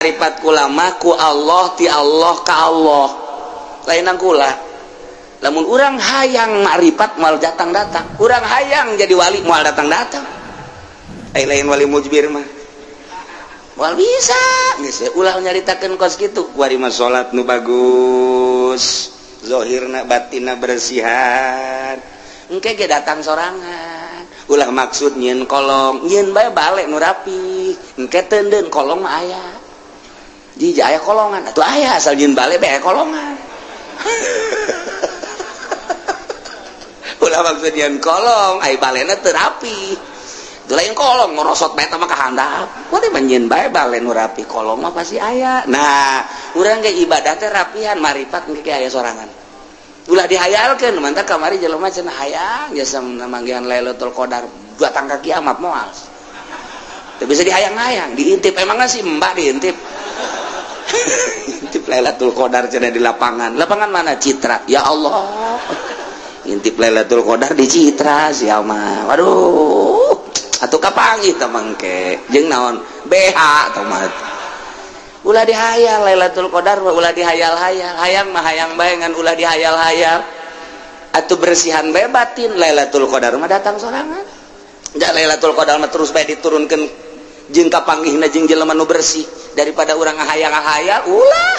Maripat kula mah ku Allah, ti Allah ka Allah, lainan kula. Lamun urang hayang makrifat, moal datang-datang. Urang hayang jadi wali, moal datang-datang. Lain, lain wali mujbir mah moal bisa. Geus ulah nyaritakeun kos kitu. Kuari mah salat nu bagus, zohirna batinna bersihan, engke ge datang sorangan. Ulah maksud nyieun kolong, nyieun bae balik nu rapi, engke teundeun kolong mah aya. Jika aya kolongan atuh aya, asal nyieun balik bae kolongan. Ulah maksud nyieun kolong, ai balena teu rapi. Itu lain kolong ngorosot bae mah ka handap. Kuari mah nyieun bae bale nu rapi, kolong mah pasti aya. Nah, urang ge ibadah teh rapihan, marifat engke ge aya sorangan. Ulah dihayalkeun. Mantap kamari jelema cenah hayang jasa manggihan Lailatul Qadar, datang ka kiamat moal. Teu bisa dihayang-hayang, diintip. Emangnya sih mbak diintip? Intip Lailatul Qadar cenah di lapangan. Lapangan mana? Citra. Ya Allah. Intip Lailatul Qadar di Citra sia mah. Waduh. Atuh kapanggih tah mangke. Jeung naon? BH tah mah. Ulah dihayal Lailatul Qadar mah, ulah dihayal-hayal. Hayang mah hayang bae, ngan ulah dihayal-hayal. Atuh bersihan bae batin, Lailatul Qadar mah datang sorangan. Ja Lailatul Qadar mah terus bae diturunkeun jeung kapanggihna jeung jelema nu bersih, daripada urang ngahayang-ngahayal ulah.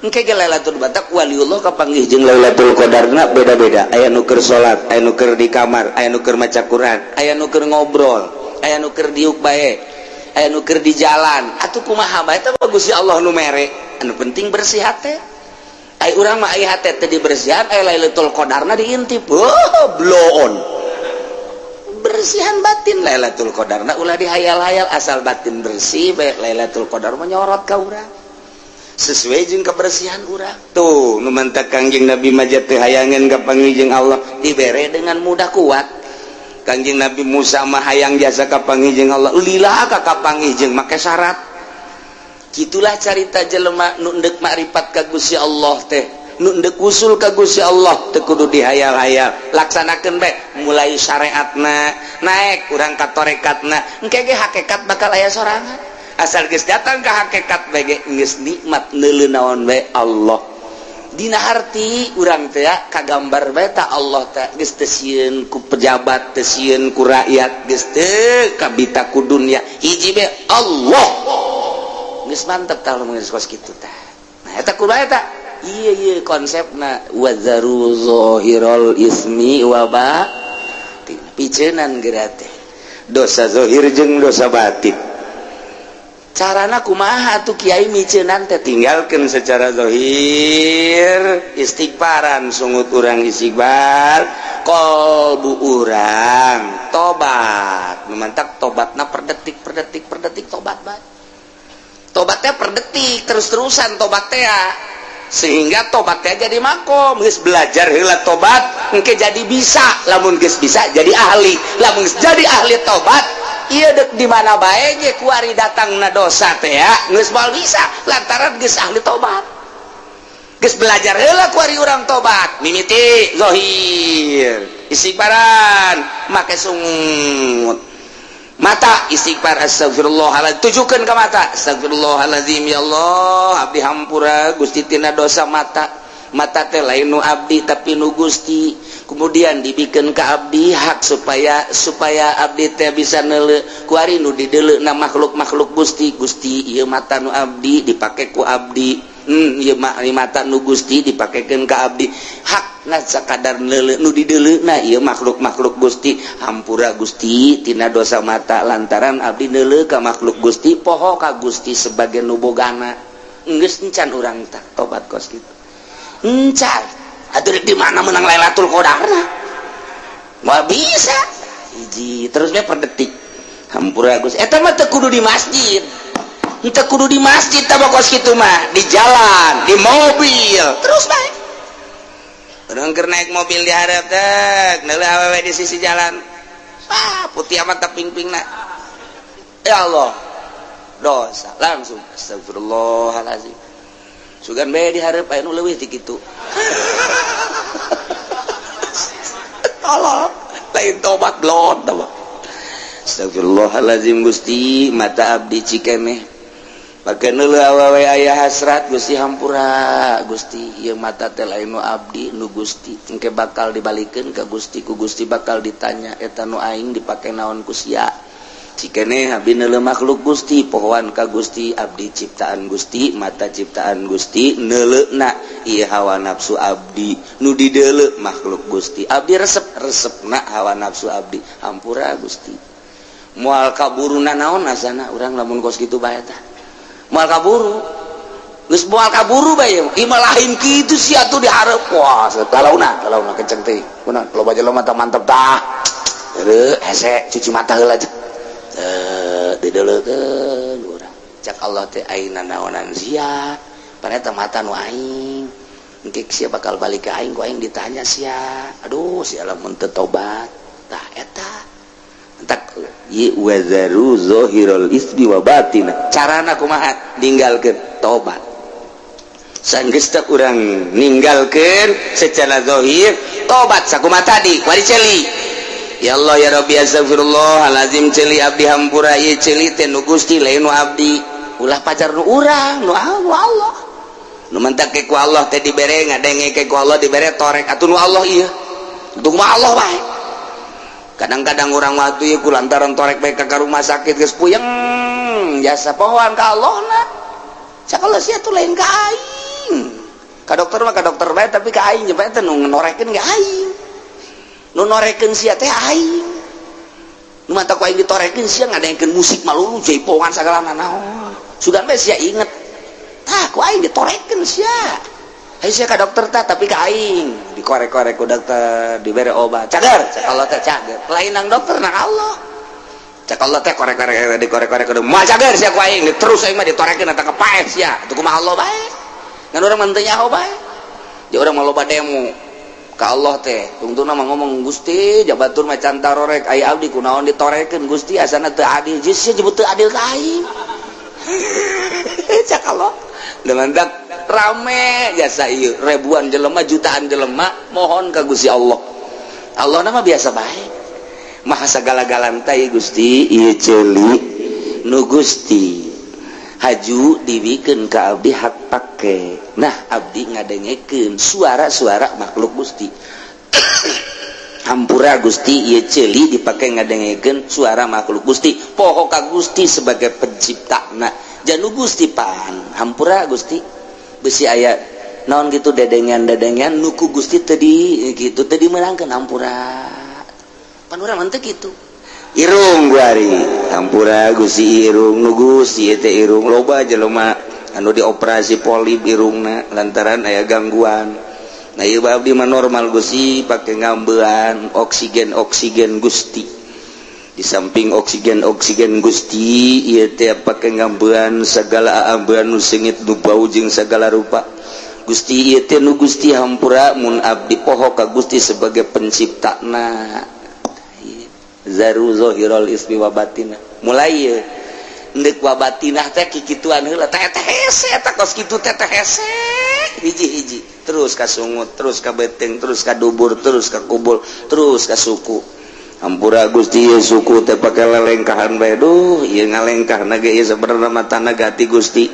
Engke ge Lailatul Batak waliullah kapanggih jeung Lailatul Qadarna beda-beda. Aya nu keur salat, aya nu keur di kamar, aya nu keur maca Quran, aya nu keur ngobrol, aya nu keur diuk bae, aya nu keur di jalan. Atuh kumaha bae teh Gusti Allah nu mere. Anu penting bersih hate. Ai urang mah ai hate teh dibersihan, ai Lailatul Qadarna diintip. Oh, bloon. Bersihan batin, Lailatul Qadarna ulah dihayal-hayal, asal batin bersih bae Lailatul Qadar menyorot ka urang sesuai jeung kebersihan urang. Tuh nu mantak Kangjeng Nabi mah teu hayangeun kapanggih jeung Allah, dibere dengan mudah kuat. Kangjeng Nabi Musa mah hayang jasa kapanggih jeung Allah, lila ka kapanggih jeung make syarat. Gitulah carita jelema nu endek makrifat ka Gusti Allah teh, nu endek usul ka Gusti Allah, teu kudu dihayal-hayal, laksanakeun bae. Mulai syariatna, naik urang ka torekatna, engke ge hakikat bakal aya sorangan. Asal geus datang ka hakikat bae ge geus nikmat, neuleu naon bae Allah. Dina harti urang teh kagambar bae ta Allah teh, geus teu sieun ku pejabat, teu sieun ku rakyat, geus teu kabita ku dunya, hiji bae Allah. Geus mantep tah lamun geus kos kitu tah. Nah, eta kumaha eta? Iya, iya, konsepna wadzaru zahirul ismi wa batin, piceunan geura teh dosa zahir jeung dosa batin. Carana kumaha tuh, Kiai, miceunan teh? Tinggalkeun secara zahir, istighfaran, sungut urang istighfar, kolbu urang tobat. Memantak tobatna per detik, per detik, per detik, tobat bae. Tobatnya per detik, terus-terusan tobat teh, sehingga tobatnya jadi makom. Geus belajar heula tobat, engke jadi bisa. Lamun geus bisa, jadi ahli. Lamun geus jadi ahli tobat, iya, dek di mana bae ge kuari datangna dosa teh ya geus moal bisa, lantaran geus ahli tobat. Geus belajar heula kuari urang tobat, mimiti zahir istighfaran, make sungut mata istighfar, astagfirullahaladzim, tujukan ke mata, astagfirullahaladzim, ya Allah, abdi hampura Gusti tina dosa mata. Mata teh lain nu abdi, tapi nu Gusti, kemudian dibikin ke abdi hak supaya supaya abdi teh bisa neuleu. Kuari nu dideuleu na makhluk-makhluk Gusti. Gusti, ieu mata nu abdi, dipake ku abdi. Ieu mata nu Gusti, dipakekeun ka abdi, hak nggak sakadar neuleu, nu dideuleu na ieu makhluk-makhluk Gusti. Hampura Gusti tina dosa mata, lantaran abdi neuleu ka makhluk Gusti, poho ka Gusti sebagai nu bogana. Geus encan urang tak tobat kos kitu, encan atuh di mana menang Lailatul Qadarna? Moal bisa. Hiji terusnya per detik hampura Gusti. Eta mah teu kudu di masjid, teu kudu di masjid tah kos kitu mah, di jalan, di mobil, terus bae. Urang keur naik mobil, di hareup teh neuleuh awewe di sisi jalan, ah, putih amat tak ping-pingna. Ya Allah, dosa, langsung astagfirullahalazim. Sugan bae di hareup aya nu leuwih ti kitu. Tolol, lain tobat, blon tobat. Astagfirullahalazim, Gusti, mata abdi cikeneh. Pakai neuleuh awewe aya hasrat. Gusti, hampura Gusti, ieu mata teh lain nu abdi, nu Gusti. Engke bakal dibalikeun ka Gusti, ku Gusti bakal ditanya, eta nu aing dipake naon ku sia? Cikene abdi neuleuh makhluk Gusti, pohoan ka Gusti, abdi ciptaan Gusti, mata ciptaan Gusti, neuleuhna ieu hawa nafsu abdi, nu dideuleu makhluk Gusti. Abdi resep resepna hawa nafsu abdi, hampura Gusti. Moal kaburu naon asana urang lamun kos kitu bae tah. Moal kaburu, geus moal kaburu bae. Ieu lain kitu sia tuh dihareup. Wah, kalauna kalauna kenceng teh kunaon, loba jelema mata mantep tah. Heueuh, hese cuci mata heula teh, dideuleukeun urang. Cak Allah teh, ayeuna naonan sia? Pan eta mata nu aing, engke sia bakal balik ka aing, ku aing ditanya sia. Aduh, sia lamun teu tobat tah eta. Entak wazaru zahirul ismi wa batina. Carana kumaha ninggalkeun? Tobat. Sanggeus teh urang ninggalkeun secara zahir, tobat sakumaha tadi wari ceuli, ya Allah, ya Rabbi, astagfirullahalazim, ceuli abdi hampura, ieu ceuli teh nu Gusti, lain nu abdi. Ulah pajar nu urang, nu Allah. Nu mentak ku Allah teh dibere ngadenge, ku Allah dibere torek atuh nu Allah ieu, untung mah Allah bae. Kadang-kadang orang waktu ieu ku lantaran torek bae ka rumah sakit, geus puyeng jasa pohoan ka Allah na. Cak Allah, sia tuh lain ka aing, ka dokter mah ka dokter bae, tapi ka aing bae teh nu norekeun ge aing, nu norekeun sia teh aing, nu mata ku aing ditorekeun. Sia ngadengkeun musik malulu, jaipongan sagala naon, sugan bae sia inget tah ku aing ditorekeun sia. Hayu sia ka dokter tah, tapi ka aing dikorek-korek ku dokter, dibere obat, cager. Cak Allah teh cager, lain nang dokter, nang Allah. Cak Allah teh korek-korek, dikorek-korek kudu moal cager sia ku aing, terus aing mah ditorekeun eta kepaeh sia. Itu kumaha Allah bae, ngan urang mah teu nyaho bae. Di urang mah loba demo ka Allah teh, tungtungna mah ngomong, "Gusti, jabatur mah can tarorek, aya abdi kunaon ditorekeun Gusti? Asana teu adil." Geus sia jebut teu adil ka aing. Cak Allah dengan rame jasa ieu, ribuan jelema, jutaan jelema mohon ka Gusti Allah. Allah nama biasa bae, maha sagala-galana ieu Gusti. Ieu ceuli nu Gusti, haju dibikeun ka abdi hak pake. Nah, abdi ngadengekeun suara-suara makhluk Gusti, hampura Gusti, ieu ceuli dipake ngadengekeun suara makhluk Gusti, poho ka Gusti sebagai pencipta. Nah, janu Gusti pan hampura Gusti, besi aya naon gitu, dedengan-dedengan nu ku Gusti tadi gitu tadi menangkan, hampura. Pan urang mah gitu. Irung guari, hampura Gusti, irung nu Gusti teh. Irung loba jelema anu dioperasi polip irungna lantaran aya gangguan. Nah, ieu abdi mah normal Gusti, pake ngambean oksigen oksigen Gusti. Di samping oksigen oksigen Gusti, ieu teh pake ngambean segala ambean nu seungit, nu bau, jeung segala rupa Gusti. Ieu teh nu Gusti, hampura mun abdi poho ka Gusti sebagai penciptana. Zaru zahirul ismi wa batina. Mulai ieu ndek wa batinah teh kikituan heula teh teh hese eta kos kitu teh teh hese hiji-hiji, terus ka sungut, terus ka beteng, terus ka dubur, terus ka kubul, terus ka suku. Hampura Gusti, ieu suku teh pake lelengkahan bae. Duh, ieu ngalengkah ge ieu sebenarnya mah tanah gati Gusti,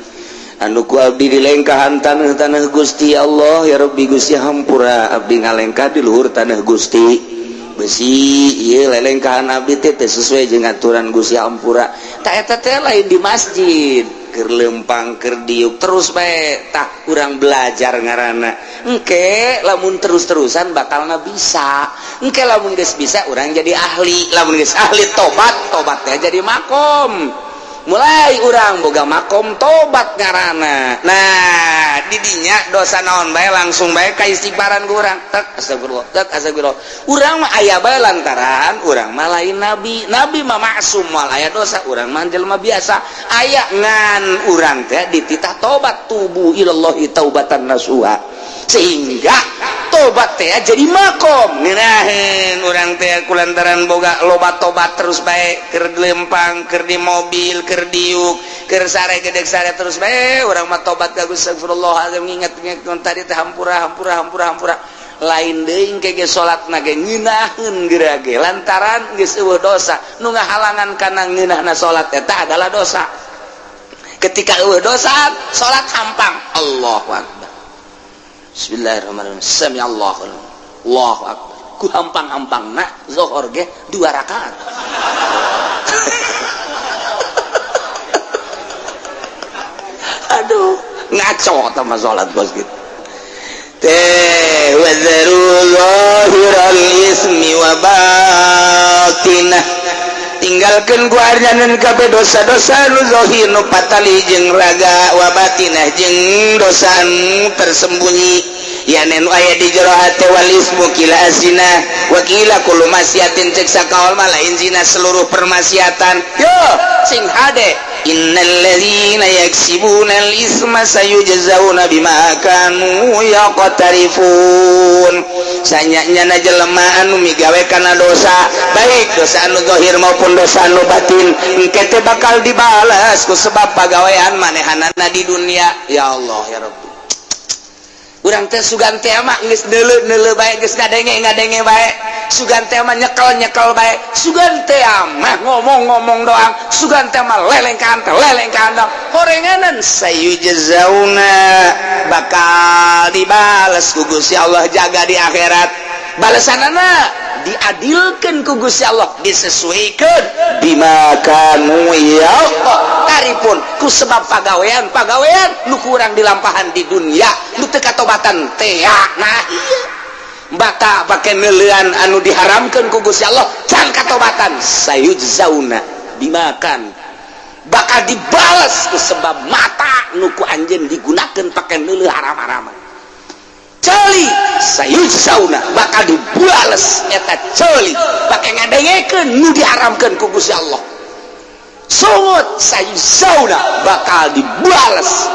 anu ku abdi dilengkahan tanah-tanah Gusti. Allah ya Rabbi, Gusti, hampura abdi ngalengkah di luhur tanah Gusti. Besi ieu lelengkahan abdi teh teu sesuai jeung aturan Gusti, hampura. Tah, eta teh lain di masjid, keur lempang, keur diuk, terus bae. Tah, urang belajar ngaranna. Engke lamun terus-terusan bakalna bisa. Engke lamun geus bisa, urang jadi ahli. Lamun geus ahli, tobat. Tobatnya jadi makom. Mulai urang boga makom tobat ngaranna. Nah, didinya dosa naon bae langsung bae ka istighfaran ku urang, tek astagfirullah, tek astagfirullah. Urang mah aya bae lantaran urang mah lain nabi. Nabi mah maksum, moal aya dosa. Urang mah jelema biasa, aya, ngan urang teh dititah tobat, tubu ilallahi taubatan nasuha, sehingga tobat teh jadi makom ngeunaheun urang teh kulantaran boga loba tobat. Terus bae keur lempang, keur di mobil, keur diuk, keur sare, gedeg sare, terus bae urang mah tobat ka Gusti, astagfirullahalazim, nginget-nginget tadi teh, hampura, hampura, hampura, hampura. Lain deui engke ge salatna ge ngeunaheun geura ge, lantaran geus eueuh dosa. Nu ngahalangan kana ngeunahna salat eta adalah dosa. Ketika eueuh dosa salat hampang. Allahu akbar. Bismillahirrahmanirrahim. Sami Allahu Allahu akbar. Ku hampang-hampangna zuhur ge 2 rakaat. Aduh, ngaco sama salat bos gitu. Teh wadharu zahiral ismi wa batinah. Tinggalkeun ku arjanan kabeh dosa-dosa nu zahir nu patali jeung raga wa batinah jeung dosa nu tersembunyi. Ya nu aya di jero hate wal ismu kila azina wa kila kullu maksiatin cek sakaol mah lain zina seluruh permaksiatan. Yo sing hade innal ladzina yaksibuna al isma sayujzauna bima kanu yaqtarifun. Sanyanya jelema anu migawe kana dosa, baik dosa anu zahir maupun dosa anu batin, engke teh bakal dibalas ku sebab pagawean manehanana di dunia. Ya Allah ya Rabbi. Urang teh sugan teh mah geus neuleu-neuleu bae, geus ngadenge-ngadenge bae, sugan teh mah nyekel-nyekel bae, sugan teh mah ngomong-ngomong doang, sugan teh mah lelengkaan teh lelengkaan doang. Horenganan sayujzauna bakal dibales ku Gusti Allah jaga di akhirat. Balesanana diadilkeun ku Gusti Allah, disesuaikan bima kanu yaqtarifun ku sebab pagawean-pagawean nu kurang dilampahan di dunia nu teu katobatan teh. Nah iya bata pake neuleuan anu diharamkeun ku Gusti Allah can katobatan sayujzauna bimakan bakal dibales ku sebab mata nu ku anjeun digunakeun pake neuleuh haram-haraman. Ceuli sayujzauna bakal dibales eta ceuli pake ngadengekeun nu diharamkeun ku Gusti Allah. Sungut sayujzauna bakal dibales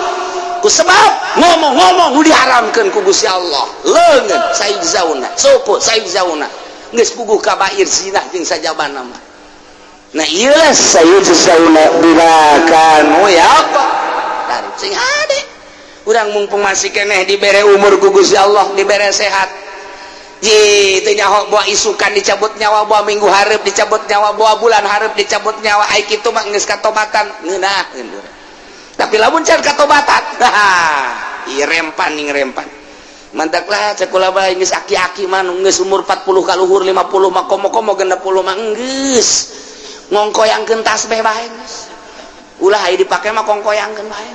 ku sebab ngomong-ngomong nu diharamkeun ku Gusti Allah. Leungeun sayujzauna, suku sayujzauna geus puguh kabair zinah jeung sajabana mah. Nah ieu lah sayujzauna bima kanu yaqtarif. Sing hade urang mumpung masih keneh dibere umur ku Gusti Allah, dibere sehat. Ji teu nyaho boa isukan dicabut nyawa, boa minggu hareup dicabut nyawa, boa bulan hareup dicabut nyawa. Ai kitu mah geus katobatan ngeunaheun urang. Tapi lamun can katobatan, ieu rempan ning rempan. Mantaklah cek kula bae geus aki-aki mah geus umur 40 kaluhur 50 mah komo-komo 60 mah geus ngongkoyangkeun tasbih bae geus. Ulah ai dipake mah kongkoyangkeun bae.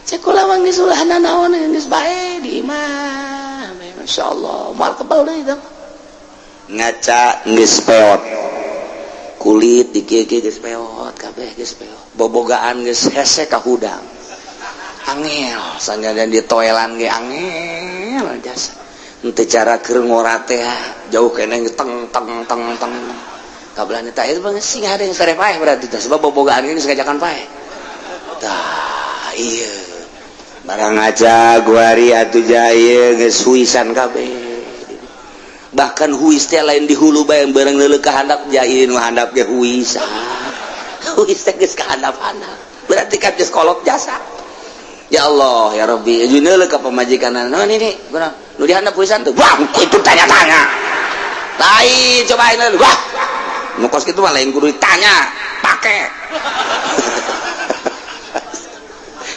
Cek kula mah geus ulah nanaon geus bae di imah. Masyaallah, moal kebal deui tah. Ngaca geus peot. Kulit di kieu-kieu geus peot, kabeh geus peot. Bobogaan geus hese ka hudang. Angel, sanajan di toelan ge angel jasa. Henteu cara keur ngora teh jauh keneh teng teng teng teng. Kabelah teh itu mah sing hade geus paeh berarti teh sebab bobogaan geus ngajakan paeh. Tah ieu barang aja guari atuh jaya geus huisan kabeh. Bahkan huis teh lain di hulu bae bareng leuleuh ka handap jaya nu handap ge huisan. Huis teh geus ka handap-handap. Berarti kan geus kolot jasa. Ya Allah ya Rabbi, jeung leuleuh ka pamajikanna. Naon ini? Kunaon? Nu di handap huisan tuh. Wah, itu tanya-tanya. Lain cobain leuleuh. Wah. Nu kos kitu mah lain kudu ditanya, pake.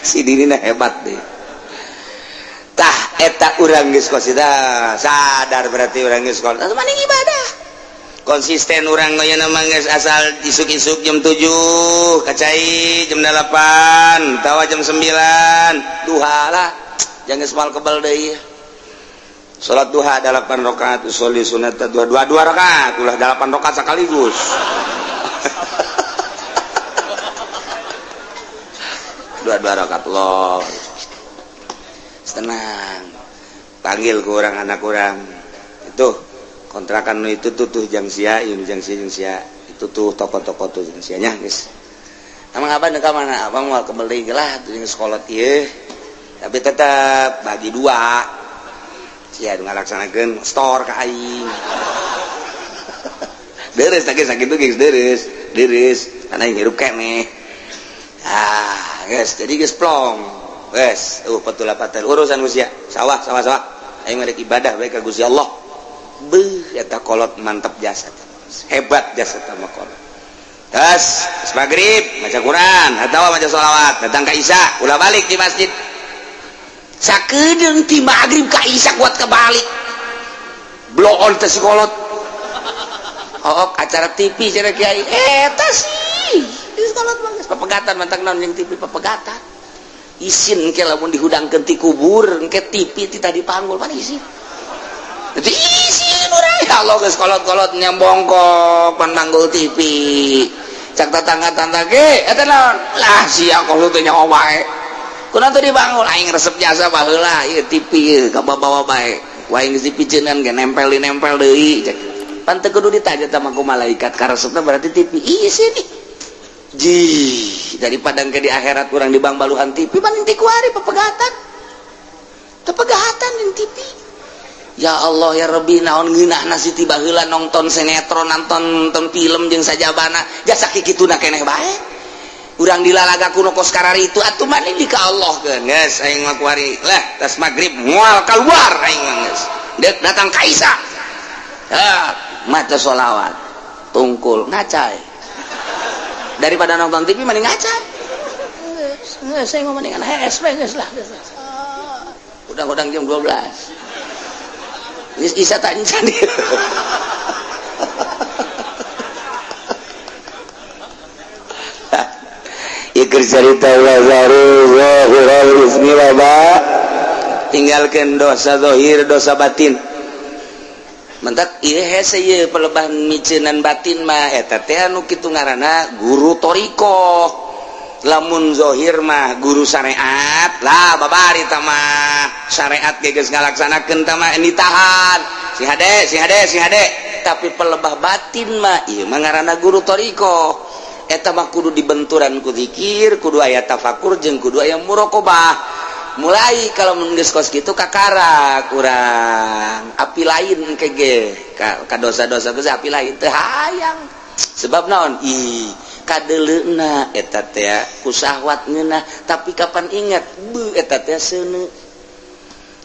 Si dirina hebat deh. Tah eta urang geus kos sadar berarti urang geus kos. Maning ibadah. Konsisten urang nya mah geus asal isuk-isuk jam 7, kacai jam 8, tawa jam 9, duha lah. Jangan geus moal kebal deui. Salat duha 8 rakaat, usolli sunat duha 2 rakaat, ulah 8 rakaat sekaligus. 2 rakaat loh. Tenang. Panggil ke orang anak orang. Itu kontrakan itu tuh tuh jang sia, ini jang sia jang sia. Itu tuh toko-toko tuh jang sianya, guys. Emang abang ka mana? Abang mau kembali lah tuh sekolah ieu. Tapi tetap bagi dua. Sia ngalaksanakeun store ka aing. Deres lagi sakitu geus deres, deres. Karena aing hirup keneh. Ah, guys, jadi geus plong. Guys, petula patel urusan usia sawah sawah sawah. Aing merek ibadah bae ka Gusti Allah. Beuh eta kolot mantap jasa. Hebat jasa tama kolot. Tes, maghrib maca Quran atau maca sholawat, datang ka Isya ulah balik di masjid. Sakedeung ti maghrib ka Isya kuat kebalik. Bloon teh si kolot. Oh, acara TV cenah kiai. Eta sih. Di kolot mah geus papegatan, mantak naon jeung TV papegatan. Isin ke lamun dihudangkeun ti kubur, engke TV ti tadi panggul mana isin. Itu isin urang. Ya Allah, geus kolot-kolot nyambongkok pan manggul TV. Cak tetangga tangga ge eta naon? Lah sia kolot teh nyawa bae. Kunaon teu dibangun? Aing resep jasa baheula ieu TV ieu kabawa bae. Wae geus dipiceunan ge nempel nempel deui cek. Pan teu kudu ditanya tah ku malaikat, karesepna berarti TV. Isin nih. Ji, daripada ke di akhirat kurang di bang baluhan TV, paling ti kuari pepegatan. Tepegatan di TV. Ya Allah ya Rabbi, naon ngeunahna si tiba heula nonton sinetron, nonton nonton film jeung sajabana, jasa kikituna keneh bae. Urang dilalaga kuno kos kararitu atuh mah di ka Allah keun. Geus aing mah kuari lah tas maghrib moal keluar aing mah geus. Deuk datang ka Isa. Ah, maca sholawat. Tungkul ngacai. Daripada nonton TV mending ngacai. Geus, geus aing mah mendingan HSP geus lah. Udang-udang jam 12. Geus isa tak encan. Ieu cerita tinggalkan dosa zahir, dosa batin. Mentak ieu hese ieu pelebah miceunan batin mah eta teh anu kitu ngaranna guru thoriqoh. Lamun zahir mah guru syariat lah, babari tah mah syariat ge geus ngalaksanakeun tah mah ditahan si hade si hade si hade. Tapi pelebah batin mah ieu mah ngaranna guru thoriqoh. Eta mah kudu dibenturan ku zikir, kudu aya tafakur jeung kudu aya muraqabah. Mulai kalau mun geus kos kitu kakara kurang api lain engke ge ka dosa-dosa geus api lain teu hayang. Sebab naon? Ih, kadeleuna eta teh ku syahwat ngeunah, tapi kapan ingat beuh eta teh seuneu.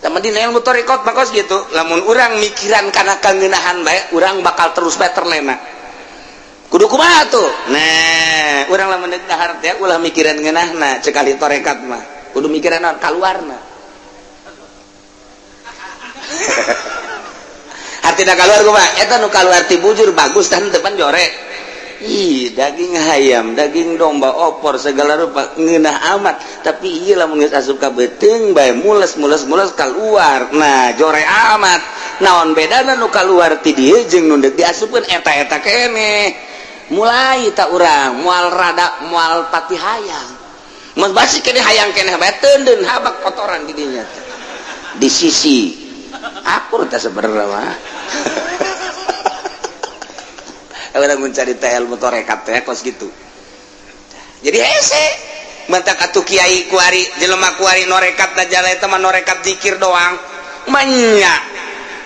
Tah dina ilmu thoriqot mah kos gitu. Lamun urang mikiran kana kangeunahan bae, urang bakal terus bae terlena. Kudu kumaha tuh? Nah, urang lamun deuk dahar teh ulah mikiran ngeunahna, cek ahli tarekat mah. Kudu mikiran naon? Kaluarna. Artina kaluar kumaha? Eta nu kaluar ti bujur bagus tah depan jore. Ih, daging hayam, daging domba, opor segala rupa ngeunah amat, tapi ieu lamun geus asup ka beuteung bae mules mules mules keluar. Nah, jore amat. Naon bedana nu kaluar ti dieu jeung nu deuk diasupkeun eta-eta keneh. Mulai tak urang moal rada moal pati hayang. Mun basi keneh hayang keneh bae teundeun habak kotoran di dinya teh. Di sisi akur teh sebenarnya mah. Orang mencari teh ilmu torekat teh kos gitu. Jadi hese mentak atuh kiai kuari jelema kuari norekat da jala eta mah norekat zikir doang. Manya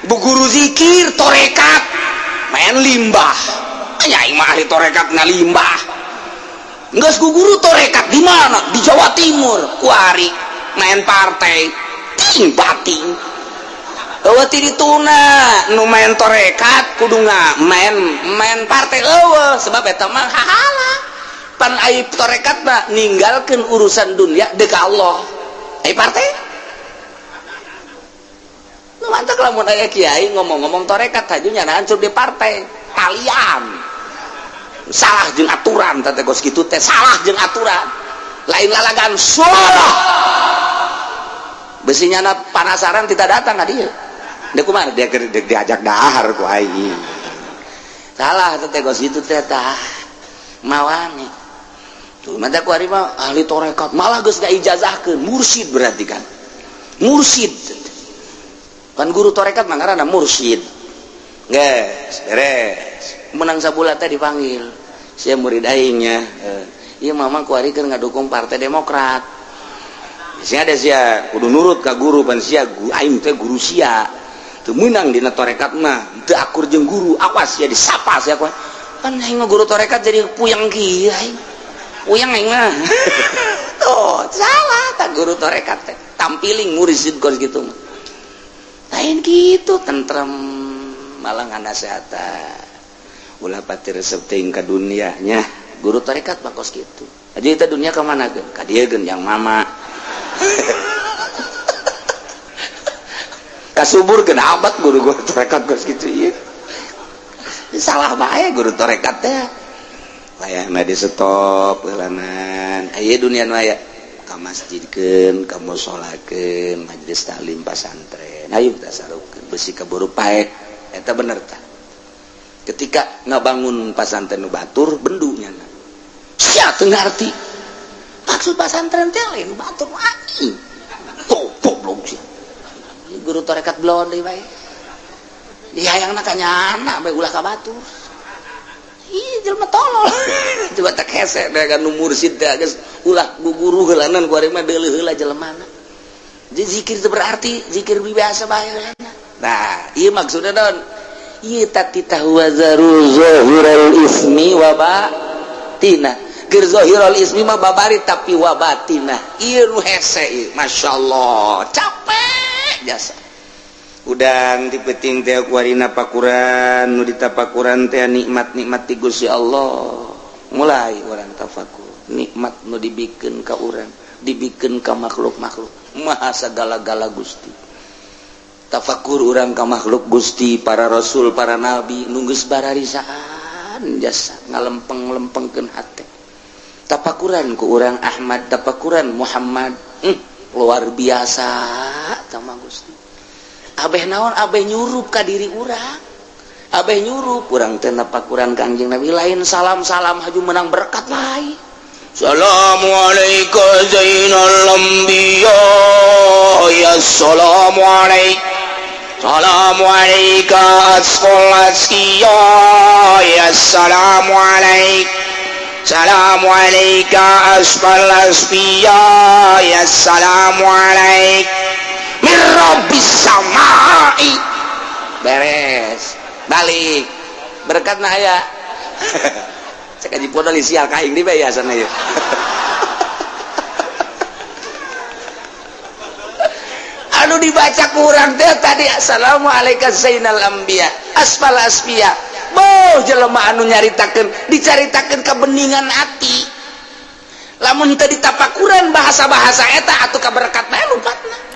bu guru zikir torekat main limbah. Nya aing mah ahli torekat ngalimbah. Geus ku guru torekat di mana? Di Jawa Timur kuari main partai ting bating. Eueuh ti dituna nu main torekat kudu main main partai eueuh, sebab eta mah hahala. Pan ai torekat mah ninggalkeun urusan dunia deuk ka Allah. Ai partai nu mantak lamun aya kiai ngomong-ngomong torekat haju nyana hancur di partai kalian salah jeung aturan teh kos kitu teh salah jeung aturan lain lalagan salah besinya na panasaran tidak datang ka dieu. Dia kumaha dia diajak dahar ku aing. Salah teh kos kitu teh tah mawani. Tuh mata ku ari mah ahli torekat malah geus ngaijazahkeun mursyid berarti kan. Mursyid. Kan guru torekat mah ngaranna mursyid. Geus beres. Menang sabulan teh dipanggil. Sia murid aingnya. Ieu mama ku ari keur ngadukung Partai Demokrat. Sia ada sia kudu nurut ka guru pan sia aing teh guru sia. Teu meunang dina torekat mah teu akur jeung guru, awas sia disapa sia ku. Pan aing mah guru torekat jadi puyeng kieu aing. Puyeng aing mah. Tuh, salah tak guru torekat teh. Tampiling mursyid kos kitu mah. Lain kitu tentrem malah nganasehatan. Ulah pati resep teuing ka dunianya. Guru tarekat mah kos kitu. Jadi eta dunia ka mana geun? Ka dieu geun yang mama. Kasubur geun abad guru tarekat kos kitu ieu. Salah bae guru tarekat teh. Layangna di stop heulanan. Aya dunia nu aya ka masjidkeun, ka musolakeun, majelis taklim pasantren. Ayo tasarufkeun besi kaburu paeh. Eta bener tah. Ketika ngabangun pasantren nu batur bendu nyana. Sia teu ngarti. Maksud pasantren teh lain batur anjing. Tuh goblok sia. Guru tarekat belon deui bae. Dihayangna ka nyana bae ulah ka batur. Ih, jelema tolol. Coba tak hese teh kan nu mursid teh geus ulah guguru heulanan ku ari mah deuleuh heula jelemana. Jadi zikir itu berarti zikir biasa bae heulana. Nah, ieu maksudna naon? Ieu tatitah wazaru zahiral ismi wa batina. Keur zahirul ismi mah babari tapi wa batina. Ieu nu hese ieu, masyaallah, capek jasa. Udang di peting teh kuarina pakuran nu ditapakuran teh nikmat-nikmat ti Gusti Allah. Mulai urang tafakur, nikmat nu dibikeun ka urang, dibikeun ka makhluk-makhluk. Maha sagala-gala Gusti. Tafakur urang ka makhluk Gusti, para rasul, para nabi nu geus bararisaan jasa ngalempeng-lempengkeun hate. Tafakuran ku urang Ahmad, tafakuran Muhammad, luar biasa sama Gusti. Abeh naon abeh nyurup ka diri urang. Abeh nyurup urang teh napakuran Kangjeng Nabi lain salam-salam haju menang berkat lain. Assalamualaikum zainal anbiya ya assalamualaikum. Assalamualaikum asqal askiya ya assalamualaikum. Assalamualaikum asqal asfiya ya assalamualaikum. Mirrabis samai. Beres balik berkat nah aya. Cek aji podol sial ka aing di bae sana ieu. Anu dibaca kurang teh tadi assalamualaikum zainal anbiya asfal asfiya. Boh jelema anu nyaritakeun dicaritakeun kebeningan hati. Lamun teu ditapakuran bahasa-bahasa eta atuh kaberkat bae lupatna.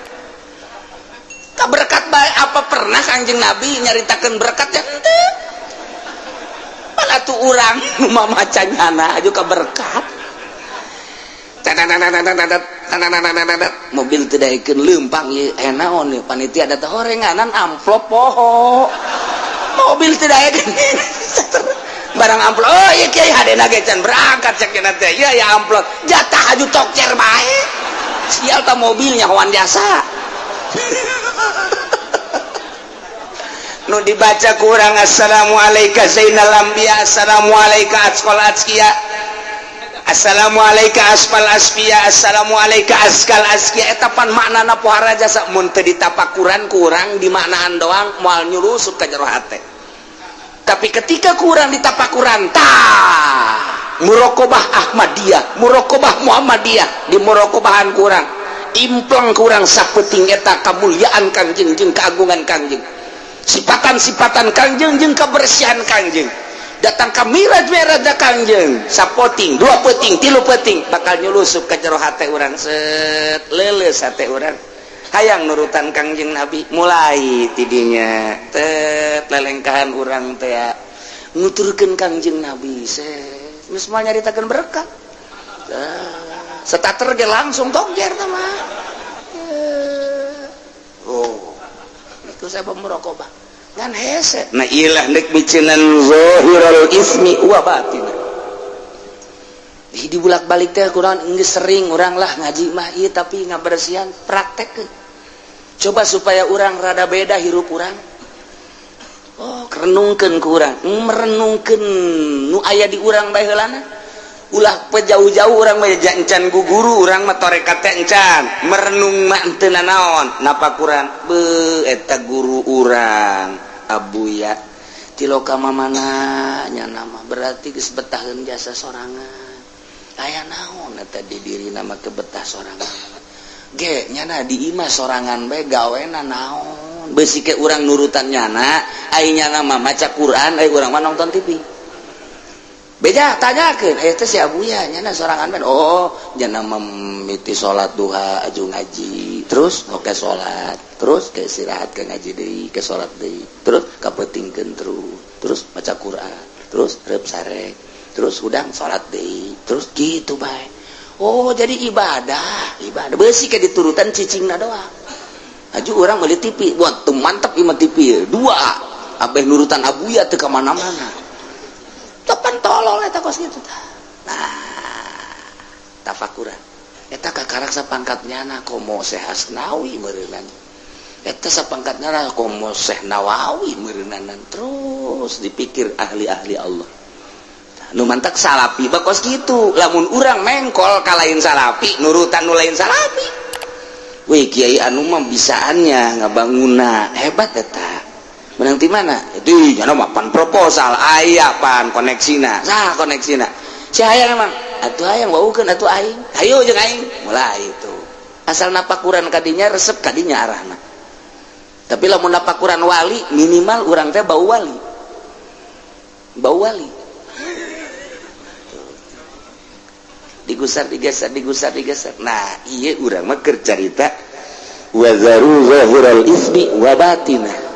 Kaberkat bae apa pernah Kangjeng Nabi nyaritakeun berkat ya henteu. Malah tuh urang nu mamaca nyana aju kaberkat. Mobil teu daekeun leumpang ieu aya naon ieu panitia da teh horenganan amplop poho. Mobil teu daekeun barang amplop. Oh ieu kiai hadena ge can berangkat cek cenah teh. Ieu aya amplop jatah aju tokcer bae. Sial ta mobilnya hoan jasa. Nu dibaca kurang assalamualaikum zainal anbiya assalamualaikum asqal azkiya assalamualaikum asfal asfiya assalamualaikum askal azkiya. Eta pan maknana pohara jasa mun teu ditapakuran kurang dimaknaan doang moal nyurusup ka jero hate. Tapi ketika kurang ditapakuran tah muraqabah Ahmadiyah, muraqabah Muhammadiyah, di muraqabahan kurang impleng kurang sapeting eta kamuliaan Kangjeng jeung keagungan Kangjeng, sipatan-sipatan Kangjeng jeung kebersihan Kangjeng. Datang ka miraj-miraj Kangjeng sapoting, dua peting, tilu peting bakal nyulusup ka jero hate urang set leuleus hate urang hayang nurutan Kangjeng Nabi. Mulai tidinya tet lelengkahan urang teh nuturkeun Kangjeng Nabi set geus moal nyaritakeun berkat. Starter ge langsung tokjer tah mah. Oh itu saya merokobah ngan hese. Nah ilah nek miceunan zahirul ismi wa batin. Di bulak-balik teh kurang geus sering urang lah ngaji mah ieu tapi ngabersihan praktekkeun. Coba supaya urang rada beda hirup urang. Oh, renungkeun ku urang, merenungkeun nu aya di urang bae heulana. Ulah pejauh-jauh urang mah encan guguru urang mah tarekat teh encan merenung mah teu nanaon napakuran beuh eta guru urang abuya tiloka mamana nya nama berarti geus betaheun jasa sorangan aya naon eta di dirina mah kebetah sorangan ge nyana di imah sorangan bae gawena naon beusi ke urang nurutan nyana ai nyana mah maca Quran ai urang mah nonton TV. Beja tanyakeun aya teh si Abuya nyana sorangan men. Oh, nyana memiti salat duha aju ngaji, terus oke salat, terus ke istirahat ke ngaji deui, ke salat deui, terus kapeutingkeun terus, terus maca Quran, terus reup sare, terus hudang salat deui, terus gitu bae. Oh, jadi ibadah, ibadah beusi ke diturutan cicingna doang. Aju urang meuli TV, buat tuh mantap ieu mah TV dua, abeh nurutan Abuya teu ka mana-mana. Topan tolol eta kos kitu tah. Nah, tafakuran. Eta kakarak sapangkat nyana komo Syekh Asnawi meureunan. Eta sapangkat nyana komo Syekh Nawawi meureunanan. Terus dipikir ahli-ahli Allah. Nu mantak salapi mah kos kitu. Lamun urang mengkol ka lain salapi, nurutan nu lain salapi. Wih, kiai anu mah bisaannya ngabanguna hebat eta. Menang di mana? Itu nyana mah pan proposal aya pan koneksina. Sah koneksina. Si hayang emang atuh hayang waukeun atuh aing. Hayu jeung aing. Mulai itu. Asal napakuran kadinya resep kadinya arahna. Tapi lamun napakuran wali minimal urang teh bau wali. Bau wali. Digusar digeser digusar digeser. Nah, ieu urang mah keur carita wa zaru zahiral ismi wa batinah.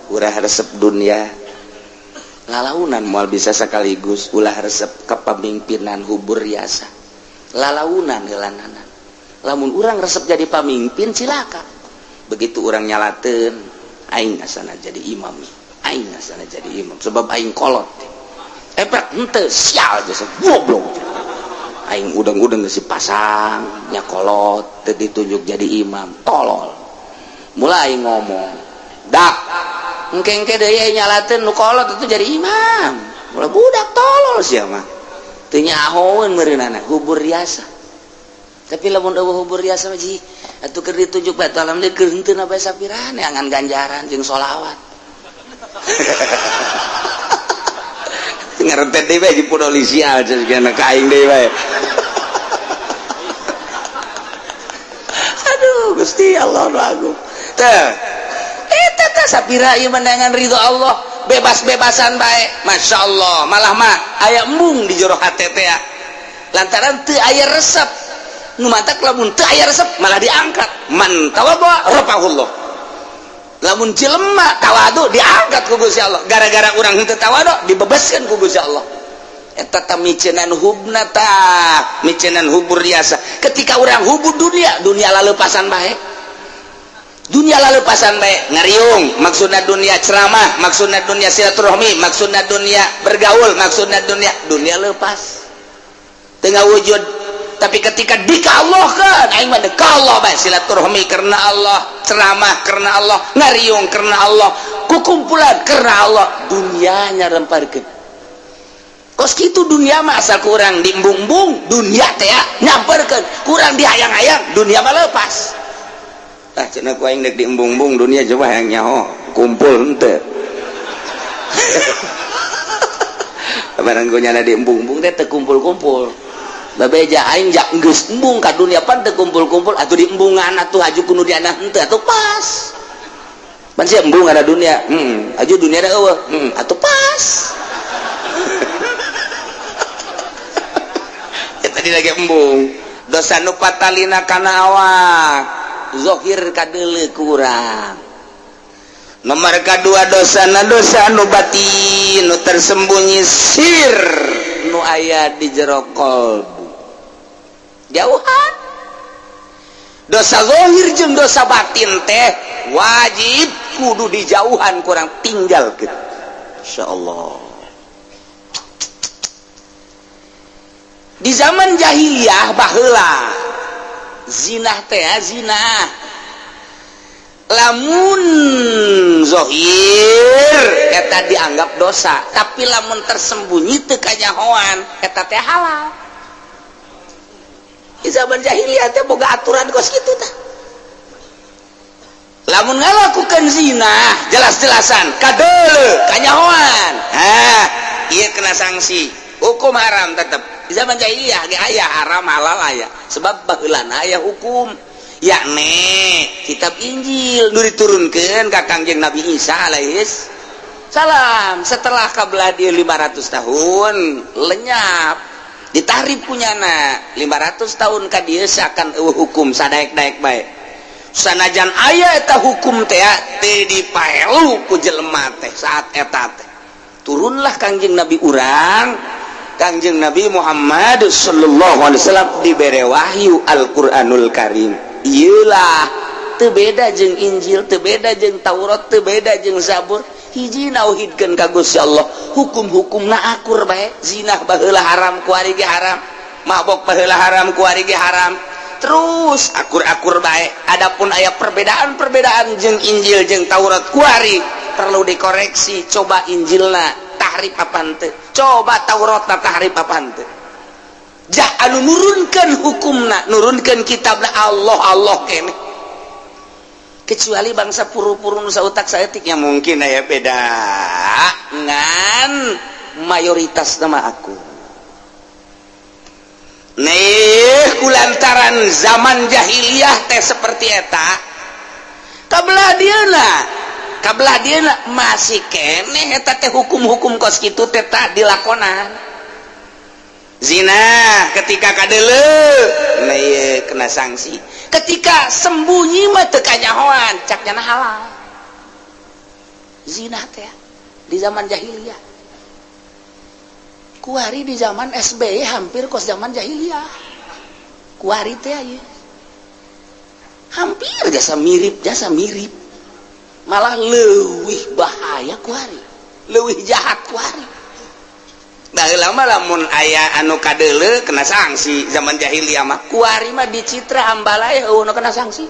Ulah resep dunia lalaunan moal bisa sekaligus, ulah resep kepemimpinan hubur riasa lalaunan heulananan. Lamun urang resep jadi pamimpin cilaka, begitu urang nyalateun aing asana jadi imam, aing asana jadi imam sebab aing kolot epek henteu sial jasa goblok aing udang-udang geus pasang nya kolot teu ditunjuk jadi imam tolol mulai ngomong dak engke-engke deui nyalateun nu kolot itu jadi imam. Mulai budak tolol sia mah. Teu nyahoeun meureunana hubur riasa. Tapi lamun eueuh hubur riasa mah ji atuh keur ditunjuk batu alhamdulillah keur henteu na bae sapirane angan ganjaran jeung sholawat. Ngarentet deui bae di polisi aja kana ka aing deui bae. Aduh Gusti Allah nu agung. Teh sapira ieu menangan ridho Allah bebas-bebasan bae Masya Allah malah mah aya embung di jero hate teh lantaran teu aya resep nu mantak lamun teu aya resep malah diangkat man tawadhu rafa'ullah lamun jelema tawadu diangkat ku Gusti Allah gara-gara urang henteu tawadu dibebaskeun ku Gusti Allah eta tah micenan hubna tah micenan hubur riasa ketika urang hubur dunia dunia laleupasan bae dunia lalepasan bae ngariung maksudna dunia ceramah maksudna dunia silaturahmi maksudna dunia bergaul maksudna dunia dunia lepas tengah wujud tapi ketika dikallahkan aing mah dekallah bae silaturahmi karena Allah ceramah karena Allah ngariung karena Allah kukumpulan karena Allah dunianya remparkeun kos kitu dunia mah asal kurang diembung-embung dunia teh nyamperkeun kurang dihayang-hayang dunia mah lepas. Ah cenah ku aing deuk diembung-embung dunia coba hayang nyaho kumpul henteu. Barang ku nyana diembung-embung teh teu kumpul-kumpul. Babeja aing jak geus embung ka dunia pan teu kumpul-kumpul atuh diembungan atuh haju ku nu diana henteu atuh pas. Pan sia embung ada dunia, aju dunia da eueuh, atuh pas. Ya tadi lagi embung. Dosa nu patalina kana awak. Zohir kadeule kurang. Nomor kedua dosa na dosa nu batin nu tersembunyi sir nu aya di jero kolbu. Jauhan. Dosa zohir jeung dosa batin teh wajib kudu dijauhan kurang tinggalkeun. Insyaallah. Di zaman jahiliyah baheula zinah teh zinah lamun zohir eta dianggap dosa tapi lamun tersembunyi teu kanyahoan eta teh halal. Di zaman jahiliyah teh boga aturan kos kitu tah. Lamun ngalakukeun zina jelas-jelasan kadeuleu kanyahoan, hah ieu kena sanksi hukum haram tetep. Di zaman jahiliyah ge aya haram halal aya sebab baheulana aya hukum yakni kitab Injil nu diturunkeun ka Kangjeng Nabi Isa alaihis Salam. Setelah kabelah dia 500 tahun lenyap, ditarik punyana 500 tahun ka dieu seakan eueuh hukum, sadaek-daek bae. Sanajan aya eta hukum teh, teu dipaelu ku jelema teh. Saat eta teh turunlah Kangjeng Nabi urang, Kangjeng Nabi Muhammad sallallahu alaihi wasallam, dibere wahyu Al-Qur'anul Karim. Iyalah, teu beda jeung Injil, teu beda jeung Taurat, teu beda jeung Zabur. Hiji, nauhidkeun ka Gusti Allah. Hukum-hukumna akur bae. Zina baheula haram, kuari ge haram. Mabok baheula haram, kuari ge haram. Terus akur-akur bae. Adapun aya perbedaan-perbedaan jeung Injil jeung Taurat kuari, perlu dikoreksi. Coba Injilna tahrif apa henteu, coba Tauratna tahrif apa henteu. Jah anu nurunkeun hukumna, nurunkeun kitabna, Allah Allah keneh. Kecuali bangsa puru-puru nu sautak saeutik yang mungkin aya beda, ngan mayoritas nama aku nih. Kulantaran zaman jahiliyah teh seperti eta, kabelah dieuna, kabelah dieuna masih keneh eta teh hukum-hukum kos kitu teh tak dilakonan. Zina ketika kadeuleu, nah ieu kena sanksi. Ketika sembunyi mah teu kanyahoan, cak nyana halal zina teh di zaman jahiliyah. Kuari di zaman SBY hampir kos zaman jahiliyah. Kuari teh ieu hampir jasa mirip, jasa mirip, malah leuwih bahaya kuari, leuwih jahat kuari. Baheula mah lamun aya anu kadeuleu kena sanksi zaman jahiliyah mah. Kuari mah di Citra Ambalaya eueuh nu kena sanksi.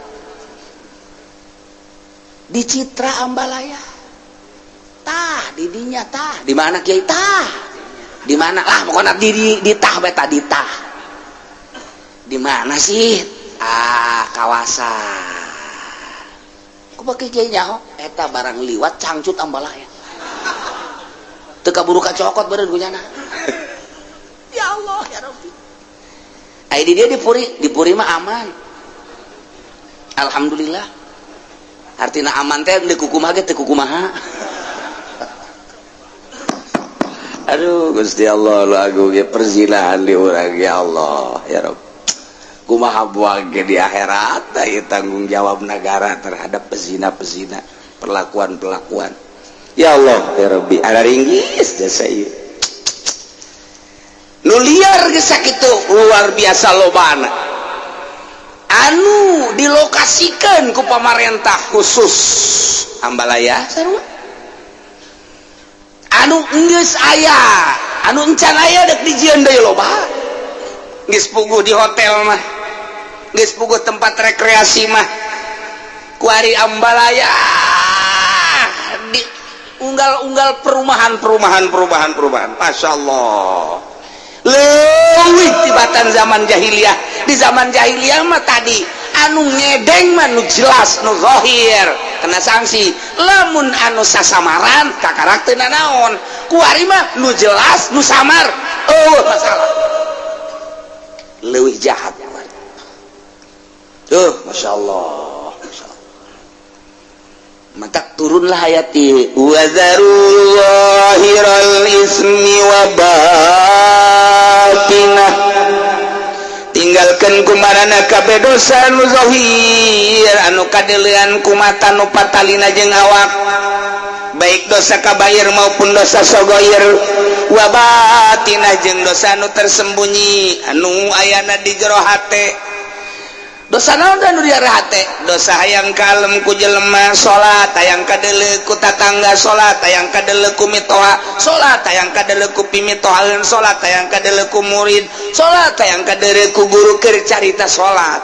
Di Citra Ambalaya tah, di dinya tah, di mana kiai tah, di mana lah pokoknya di tah beta di tah. Di mana sih? Ah, kawasan ku pakai kiai nyaho eta barang liwat cangcut Ambalaya, teu kaburu kacokot beureun ku nyana. Ya Allah ya Rabbi. Ai di dia di Puri, di Puri mah aman, alhamdulillah. Artinya aman teh di kukumaha ge teu kukumaha. Aduh Gusti Allah, lu agung ge perzinahan di urang. Ya Allah ya Rabb, kumaha buang ge di akhirat ieu tanggung jawab negara terhadap pezina-pezina, perlakuan-perlakuan. Ya Allah ya Rabbi, ada ringgis jasa ieu nu liar geus sakitu luar biasa lobana anu dilokasikan ku pamarentah khusus Ambalaya sarua. Anu geus aya, anu encan aya dek dijieun deui loba. Geus puguh di hotel mah, geus puguh tempat rekreasi mah. Kuari Ambalaya di unggal-unggal perumahan, perumahan, perumahan, perumahan. Masya Allah, leuwih tibatan zaman jahiliyah. Di zaman jahiliyah mah tadi anu ngedeng mah nu jelas, nu zahir kena sanksi. Lamun anu sasamaran kakarak teu nanaon. Kuari mah nu jelas, nu samar, oh masalah, leuwih jahat tuh. Masya Allah, Masya Allah. Maka turunlah ayat wa dzaru zahiral ismi wa batinah, tinggalkan kumarana kabeh dosa nu zahir anu kadeulean ku mata, nu patalina jeung awak, baik dosa kabair maupun dosa sogoir, wa batinah jeung dosa anu tersembunyi anu ayana di jero hate. Dosa naon anu di hate? Dosa hayang kalem ku jelema salat, hayang kadeuleu ku tatangga salat, hayang kadeuleu ku mitoha salat, hayang kadeuleu ku pimitohaeun salat, hayang kadeuleu ku murid salat, hayang kadeuleu ku guru keur carita salat,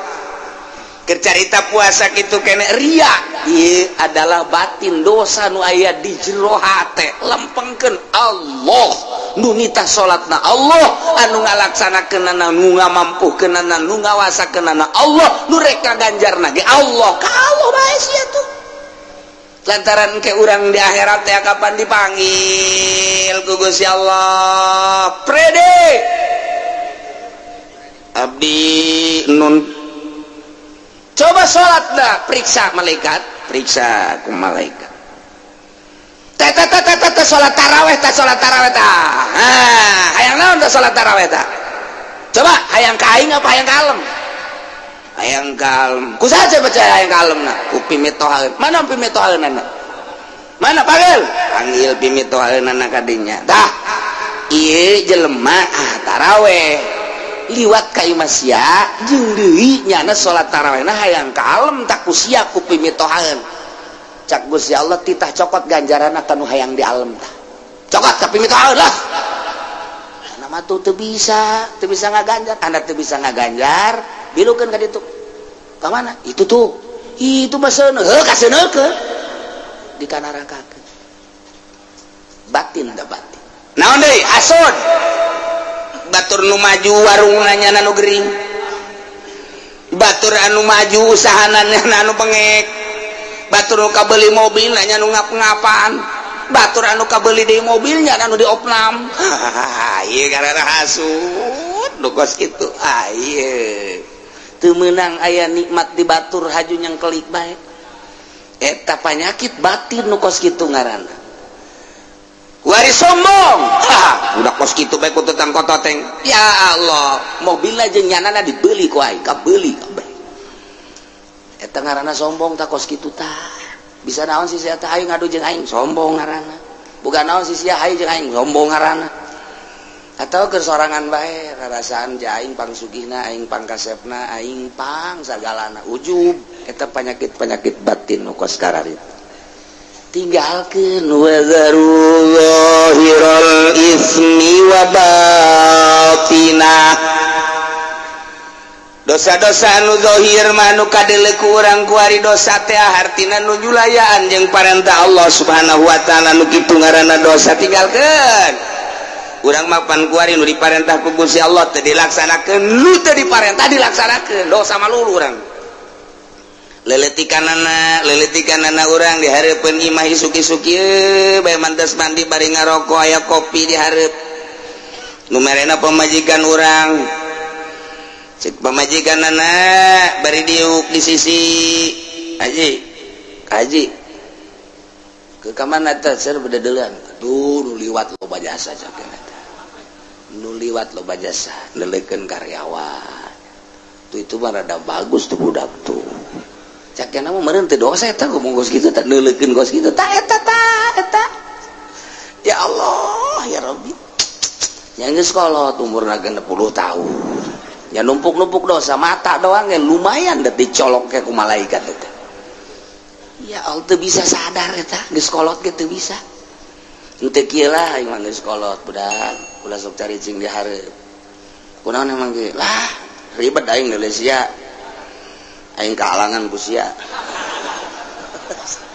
keur carita puasa kitu kene ria. Ieu adalah batin, dosa nu aya di jero hate. Lempengkeun Allah nu nitah salatna, Allah anu ngalaksanakeunana, nu ngamampuhkeunana, nu ngawasakeunana, Allah nu rek ngaganjarna ge Allah. Ka Allah bae sia tuh, lantaran ke urang di akhirat teh kapan dipanggil ku Gusti Allah, "Prede abdi nun, coba salat dah." Periksa malaikat, periksa ku malaikat. Teh teh teh teh teh salat taraweh teh, salat taraweh tah. Ah, hayang naon teh salat taraweh tah? Coba, hayang ka aing apa hayang kalem? Hayang kalem. Ku saha coba hayang kalem na? Ku pimitohaeun. Mana pimitohaeunana? Mana panggil? Panggil pimitohaeunana ka dinya. Tah, ieu jelema ah taraweh. Liwat ka imah sia jeung deui nyana salat tarawehna hayang kalem tak ku sia ku pimitohaeun. Cak Gusti Allah titah cokot ganjaran kanu hayang di alam tah. Cokot tapi mitohaeun lah. Nama tuh teu bisa ngaganjar. Anda teu bisa ngaganjar, bilukeun ka ditu. Ka mana? Itu tuh. Itu mah seuneu, heuh kaseuneukeun. Di kanarakakeun. Batin da batin. Naon deui? Hasud. Batur nu maju warungna nya nu gering. Batur anu maju usahana nya anu bengek. Batur nu kabeli mobil nanya nu ngap-ngapan. Batur anu kabeli deui mobilnya anu diopnam. Ieu karena hasud nu kos kitu. Ah ieu teu meunang aya nikmat di batur haju nyangkelik bae. Eta panyakit batin nu kos kitu ngaranna. Wari sombong. Ha, udah kos kitu bae ku tetang kototeng. Ya Allah, mobil aja nyanana dibeli ku aing, kabeuli kabeh. Eta ngaranna sombong tak kos kitu tah. Bisa naon sih sia teh aing ngadu jeung aing, sombong ngaranna. Bukan naon sih sia hayu jeung aing, sombong ngaranna. Atau keur sorangan bae rarasaan ja aing pangsugihna, aing pangkasepna, aing pang sagalana ujub. Eta penyakit-penyakit batin nu kos kararitu. Tinggalkeun wa dharu zahiral ismi wa batinah. Dosa-dosa anu zahir mah nu kadeuleu ku urang kuari dosa teh hartina nu nyulayaan jeung parentah Allah Subhanahu wa taala, nu kitu ngaranna dosa, tinggalkeun. Urang mah pan kuari nu diparentah ku Gusti Allah teu dilaksanakeun, nu teu diparentah dilaksanakeun, dosa malulu urang. Leletikanana, leletikanana urang di hareupeun imah isuk-isuk ieu bae mantas mandi bari ngaroko aya kopi di hareup. Nu merena pamajikan urang. Cek pamajikan anak bari diuk di sisi haji haji ke kamana teh ser bededeulan aduh nu liwat loba jasa cak eta nu liwat loba jasa leleukeun karyawan tuh itu mah rada bagus tuh budak tuh cak mah meureun teu dosa eta ngomong kos kitu tah neuleukeun kos kitu tah eta tah eta ya Allah ya Rabbi yang geus kolot umurna 60 tahun ya numpuk-numpuk dosa mata doang ya lumayan deh dicolok ke ku malaikat eta ya Allah teu bisa sadar eta geus kolot ge teu bisa henteu kieu lah aing mah geus kolot budak ulah sok caricing di hareup kunaon emang ge lah ribet aing Malaysia aing kahalangan ku sia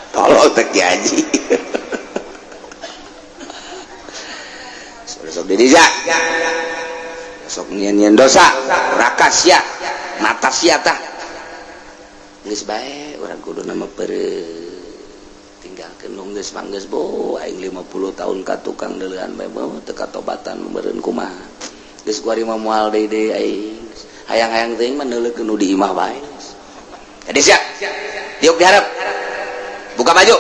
tolol teh Ki Haji sok diri sok nyian-nyian dosa raka sia mata sia tah geus bae urang kudu nama peureut tinggalkeun nu geus mah geus bo aing 50 tahun ka tukang deuleuan bae teu katobatan meureun kumaha geus kuari mah moal deui deui aing hayang-hayang teuing mah neuleukeun nu di imah bae. Jadi sia diuk diharap buka baju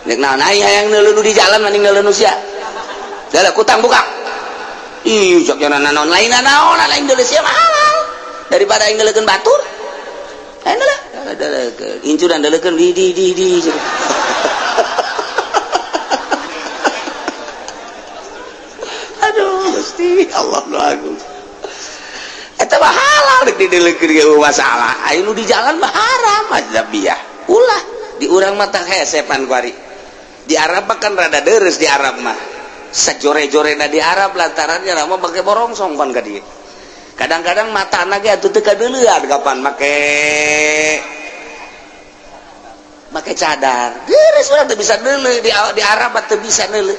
nek naon aing hayang neuleuh nu di jalan mending neuleuh nu sia dalah kutang buka. Ih, cok jangan naon lain naon lain Indonesia mah halal daripada aing neuleukeun batur. Lain lah, deleukeun. Incuran deleukeun di. Aduh, Gusti Allah nu agung. Eta mah halal rek dideleukeun ge masalah. Aing nu di jalan mah haram azabiyah. Ulah di urang mah tah hesepan kuari. Di Arab mah kan rada deres di Arab mah. Sajore-jorena di Arab lantarannya nama pakai borongsong pan ka dieu. Kadang-kadang matana ge atuh teu kadeuleuan kapan make cadar. Deres urang teu bisa neuleuh di Arab mah teu bisa neuleuh.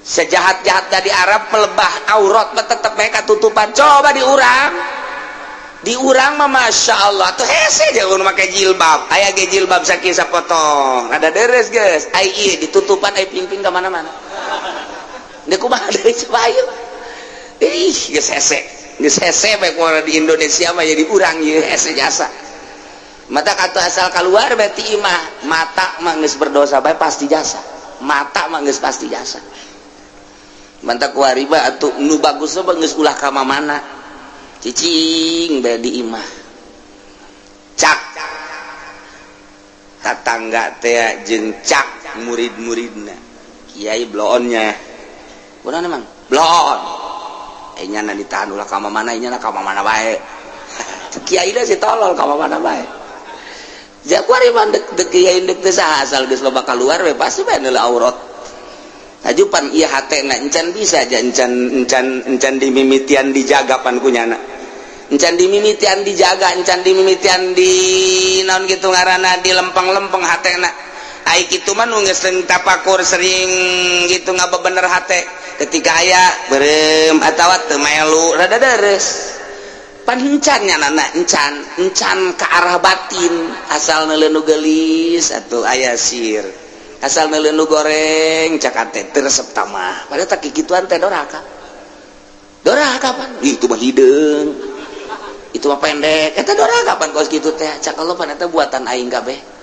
Sejahat-jahatna di Arab melebah aurat mah tetep mereka tutupan. Coba di urang. Di urang mah masya Allah tuh hese jeung make jilbab. Aya ge jilbab sakieu sapotong. Ada deres geus. Ai ieu ditutupan ai pingping ka mana-mana. Deuk kumaha deui coba ayo. Ih, geus hese. Geus hese bae kumaha di Indonesia mah jadi urang ieu hese jasa. Mata kata asal keluar berarti imah mata mah geus berdosa bae, pasti jasa. Mata mah geus pasti jasa. Mantap kuari mah atuh nu bagus mah geus ulah ka mana, cicing bae di imah. Cak tatangga teh jeung cak murid-muridna, "Kiai, bloonnya kunaon emang bloon?" Eh, nyana ditahan, ulah ka mana, nyana ka mana bae. Kiai si tolol ka mana bae. Ja kuari mah dek dek kiai, dek teu saha, asal geus loba keluar we pasti bae neuleuh aurat. Ajupan ieu hatena encan bisa aja, encan encan encan dimimitian dijaga pan ku nyana. Encan dimimitian dijaga, encan dimimitian di naon gitu ngaranna, di lempeng-lempeng hatena. Ai kitu mah nu geus sering tapakur, sering gitu ngabebener hate, ketika aya beureum atawa teu melu rada deres pan encan nya nana, encan encan ke arah batin. Asal neuleuh nu geulis atuh aya sir, asal neuleuh nu goreng cak teh teu resep tamah. Padahal tak kikituan teh doraka, doraka pan. Ih, itu mah hideung, itu mah pendek, eta doraka pan. Kos kitu teh cak Allah pan eta buatan aing kabeh.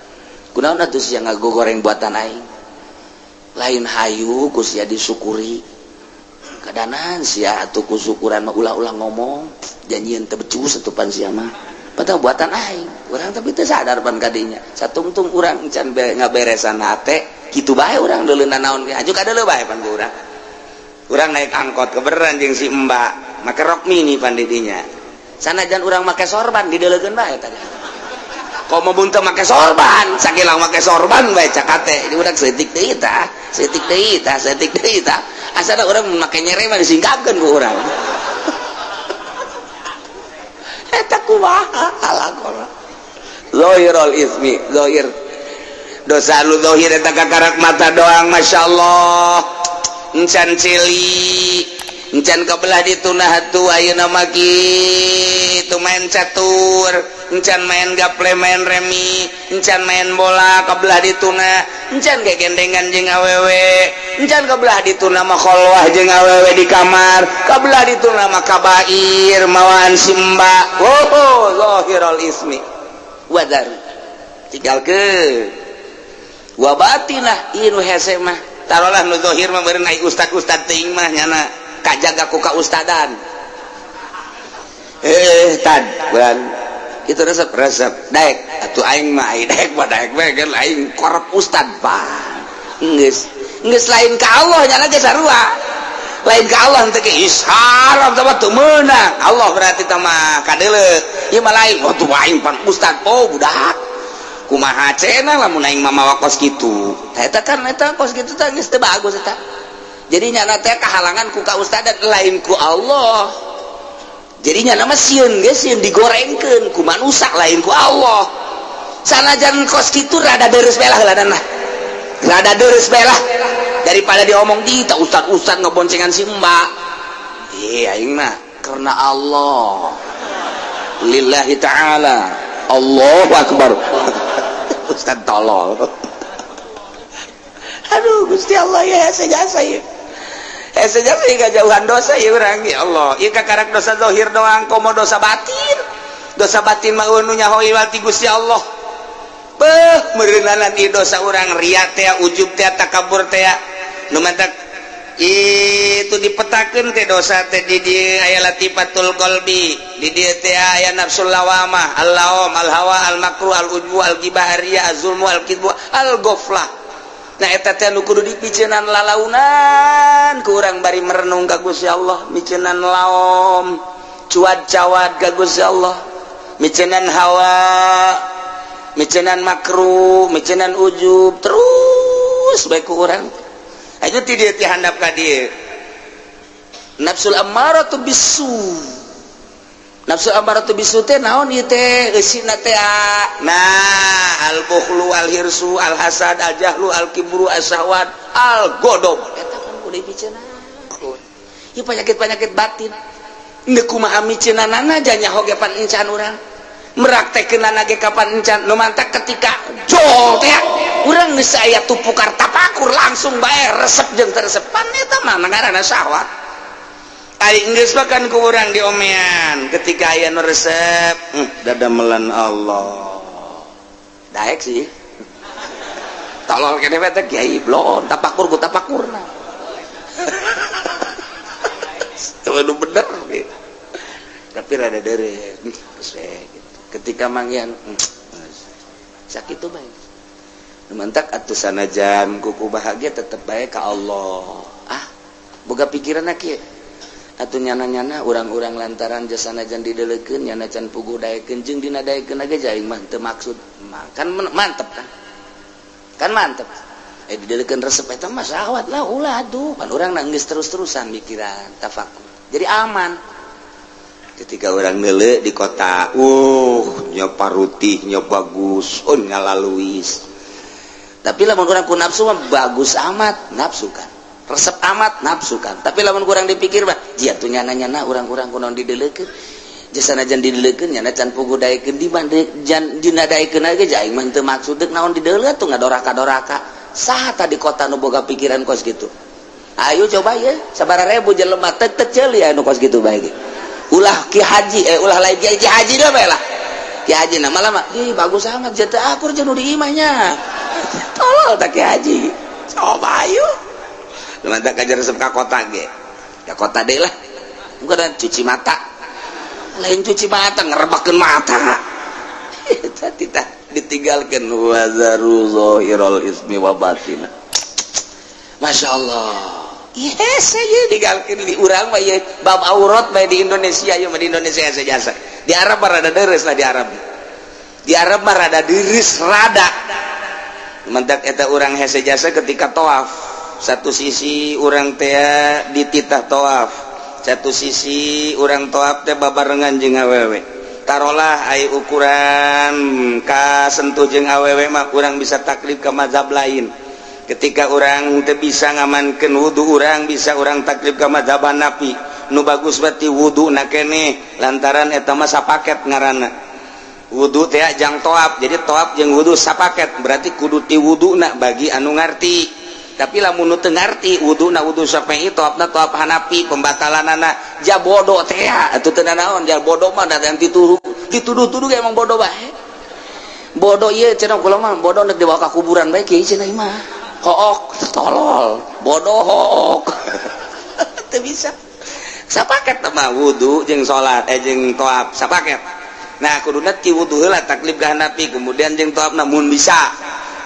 Kunaon atuh sia ngagogoreng buatan aing? Lain hayu ku sia disyukuri kadanan sia atuh. Ku syukuran mah ulah-ulah ngomong janjian teu becus atuh pan sia mah. Padahal buatan aing urang, tapi teu sadar pan kadinya. Satungtung urang encan ngaberesan hate, kitu bae urang deuleuna naon ge aju kadeuleu bae pan ku urang. Urang naik angkot kebeneran jeung si mbak make rok mini pan di dinya. Sanajan urang make sorban, dideuleukeun bae tadi. Komo mun teu make sorban, sakilang make sorban bae cak hate di urang, saeutik deui tah, saeutik deui tah, saeutik deui tah. Asana urang make nyere mah disingkapkeun ku urang. Eta kumaha alakona zahirul ismi, zahir dosa lu zahir eta kakarak mata doang. Masya Allah, encan cili, encan kebelah ditunah atuh. Ayeuna mah kitu, main catur encan, main gaple, main remi encan, main bola kebelah dituna encan, gegendengan jeung awewe encan, kebelah dituna mah kholwah jeung awewe di kamar, kebelah dituna mah kabair mawaan simba. Oh, zahirul ismi wadar tinggalkeun wa batinah. Ieu nu hese mah tarolah nu zahir mah meureun ai ustad-ustad teuing mah nyana kajaga ku kaustadan. Eh, tad bulan itu resep resep daek atuh aing mah, ai daek mah daek bae kan aing korep ustad pan. Geus geus lain ka Allah nyana ge sarua, lain ka Allah teh ge haram teh mah teu meunang Allah, berarti teh mah kadeuleu ieu mah lain. Oh, tuh aing pan ustad. Oh, budak kumaha cenah lamun aing mah mawa kos kitu? Tah, eta kan eta kos kitu teh geus teu bagus eta. Jadi nyana teh kahalangan ku kaustadan, lain ku Allah. Jadi nyana mah sieun ge, sieun digorengkeun ku manusia, lain ku Allah. Sanajan kos kitu rada deres bae lah heula, rada deres bae lah daripada diomong di tak ustad-ustad ngeboncengan si mbak. Iya, aing mah karena Allah, lillahi ta'ala. Allahu akbar, ustad tolol. Aduh Gusti Allah ya, hese jasa ya, hese jasa ya, jauhan dosa ya urang. Ya Allah, ieu kakarak dosa zahir doang, komo dosa batin. Dosa batin mah nu nyaho ti Gusti Allah. Beuh, meureunanan ieu dosa urang, ria teh, ujub teh, takabur teh. Nu mantak itu dipetakeun teh dosa teh di dieu aya latifatul qalbi, di dieu teh aya nafsul lawamah, al-laum, al-hawa, al-makruh, al-ujbu, al-ghibah, riya, az-zulmu, al-kidbu, al-ghaflah. Nah, eta teh nu kudu dipiceunan lalaunan ku urang bari merenung ka Gusti Allah, miceunan laom, cuad-cawad ka Gusti Allah, miceunan hawa, miceunan makruh, miceunan ujub terus bae ku urang. Aja ti dieu ti handap ka dieu nafsul ammaratu bisu. Nafsu ammaratu bisu teh naon ieu teh eusina teh? Nah, al bukhlu, al hirsu, al hasad, al jahlu, al kibru, as syahwat, al godob. Eta kan kudu dipiceunan ieu penyakit-penyakit batin. Ndek kumaha miceunanana aja nyaho ge pan encan urang meraktekeunana ge kapan encan. Nu mantak ketika jol teh urang geus aya tupukar tapakur langsung bae resep jeung teu resep pan eta mah ngaranna syahwat. Ari geus makan ku urang diomean ketika aya nu resep, dadamelan Allah. Daek sih, tolol kene teh kiai blon tapakur ku tapakurna. Itu bener gitu. Tapi rada dere gitu. Ketika manggihan sakit tuh baik mantak atuh, sanajan kuku bahagia tetep baik ke Allah. Ah, boga pikiran kieu atuh, nyana-nyana urang-urang lantaran jasa sanajan didelekeun, nyana can puguh daekeun jeung dina daekeun ge aing mah teu maksud. Kan mantep kan, kan mantep. Eh, didelekeun resep eta mah syahwat lah, ulah atuh. Pan urang nangis terus-terusan mikiran tafakur, jadi aman. Ketika orang nele di kota, nya parutihnya bagus, oh, ngalaluis. Tapi lamun urang ku nafsu mah bagus amat, nafsu kan resep amat, nafsu kan. Tapi lamun kurang dipikir mah jia tuh nyana-nyana urang-urang kunaon didelekeun, jasa sanajan didelekeun, nyana can puguh daekeun, di jan dina daekeun ge aing mah teu maksud, deuk naon dideuleut tuh ngadoraka-doraka. Saha tadi kota nu boga pikiran kos gitu? Ayo coba ya, sabaraha ribu jelema teu teu ceuli anu kos gitu bae ge. Ulah ki haji, eh, ulah lain ki haji dah bae lah. Ki haji nama lama ih bagus amat, jatuh akur jeung nu di imahnya, tolol tak ki haji. Coba ayo mantap kajar resep ka kota ge, ka kota deh lah. Bukan cuci mata, lain cuci mata, ngerebakeun mata. Eta tidak ditinggalkan. Wazaru zahirul ismi wa batina. Masya Allah. Yes, saya tinggalkan di urang mah ieu bab aurat bae di Indonesia ieu mah. Di Indonesia saja jasa. Di Arab mah rada deres lah, di Arab. Di Arab mah rada deres, rada. Mentak eta urang hese jasa ketika toaf. Satu sisi urang teh dititah toaf, satu sisi urang toaf teh babarengan jeung awewe. Tarolah ai ukuran kasentuh jeung awewe mah urang bisa taklid ke mazhab lain. Ketika orang teu bisa ngamankeun wudu, urang bisa urang taklid ke mazhab Hanafi, nu bagus berarti wudu na keneh, lantaran eta mah sapaket ngaranna wudu teh jang toaf. Jadi toaf jeung wudu sapaket, berarti kudu ti wuduna bagi anu ngarti. Tapi lamun nu teu ngarti, wuduna wudu Syafi'i, toafna toaf Hanafi, pembatalanana ja bodoh teh atuh teu naon. Ja bodoh mah da dituduh dituduh-tuduh emang bodoh bae. Bodoh ieu cenah kula mah, bodoh nek dibawa ka kuburan bae kieu cenah mah. Hook, tolol, bodoh, hook, teu bisa sapaket mah wudu jeung salat, eh, jeung toaf sapaket. Nah, kuduna ti wudu heula taklid ka Hanafi, kemudian jeung toaf namun bisa.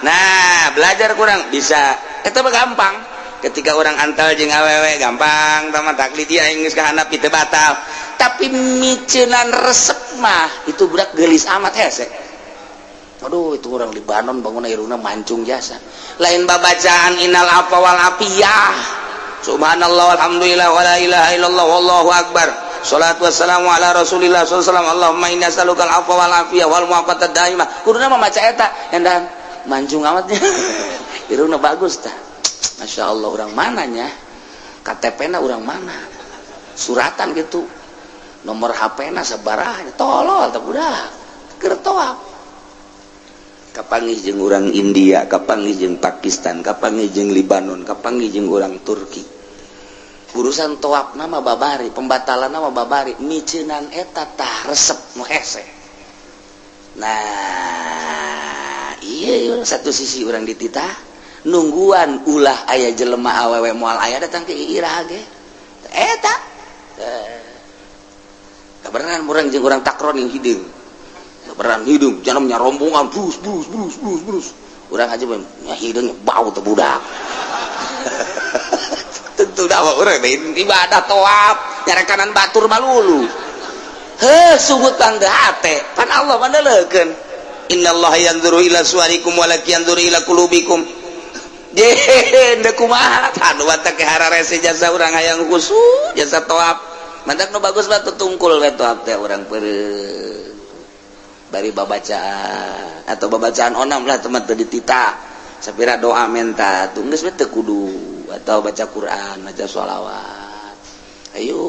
Nah, belajar kurang bisa eta mah gampang. Ketika orang antal jeung awewe gampang tama taklid dia geus ka Hanafi teu batal. Tapi miceunan resep mah itu budak geulis amat, hese. Aduh, itu orang Libanon bangun irungna mancung jasa. Lain babacaan innal afwa wal afiyah, subhanallah, alhamdulillah, wala ilaha illallah, wallahu akbar. Salatu wassalamu ala Rasulillah sallallahu alaihi wasallam. Allahumma inna as'aluka al-afwa wal afiyah wal mu'afata daimah. Kuduna mah maca eta, endan mancung amatnya. Irungna bagus tah. Masya Allah, orang mananya? KTP na orang mana? Suratan gitu. Nomor HP na sabaraha? Tolol tah budak. Keur toaf. Kapanggih jeung urang India, kapanggih jeung Pakistan, kapanggih jeung Libanon, kapanggih jeung urang Turki. Urusan toaf nama babari, pembatalan nama babari, miceunan eta tah resep nu hese. Nah, iya, satu sisi orang dititah nungguan ulah aya jelema awewe, moal aya datang ke iraha ge eta. Eh, kabeneran urang jeung urang takron yang hideung, kabeneran hideung jangan rombongan brus brus brus brus brus. Urang aja nya hideung bau teh budak. Tentu dah urang ibadah toaf nyarekanan batur malulu. Heh, sungut tangga hate pan Allah mandeleukeun, innallaha yanzuru ila suwarikum walakin yanzuru ila qulubikum. Je deuk kumaha anu batak hararese jasa urang hayang khusyuk jasa toaf. Mantak nu bagus mah tungkul we toaf teh, urang peureum bari babacaan atau babacaan onam lah teman teu ditita sapira doa menta tuh geus we teu kudu, atau baca Quran, baca sholawat. Ayo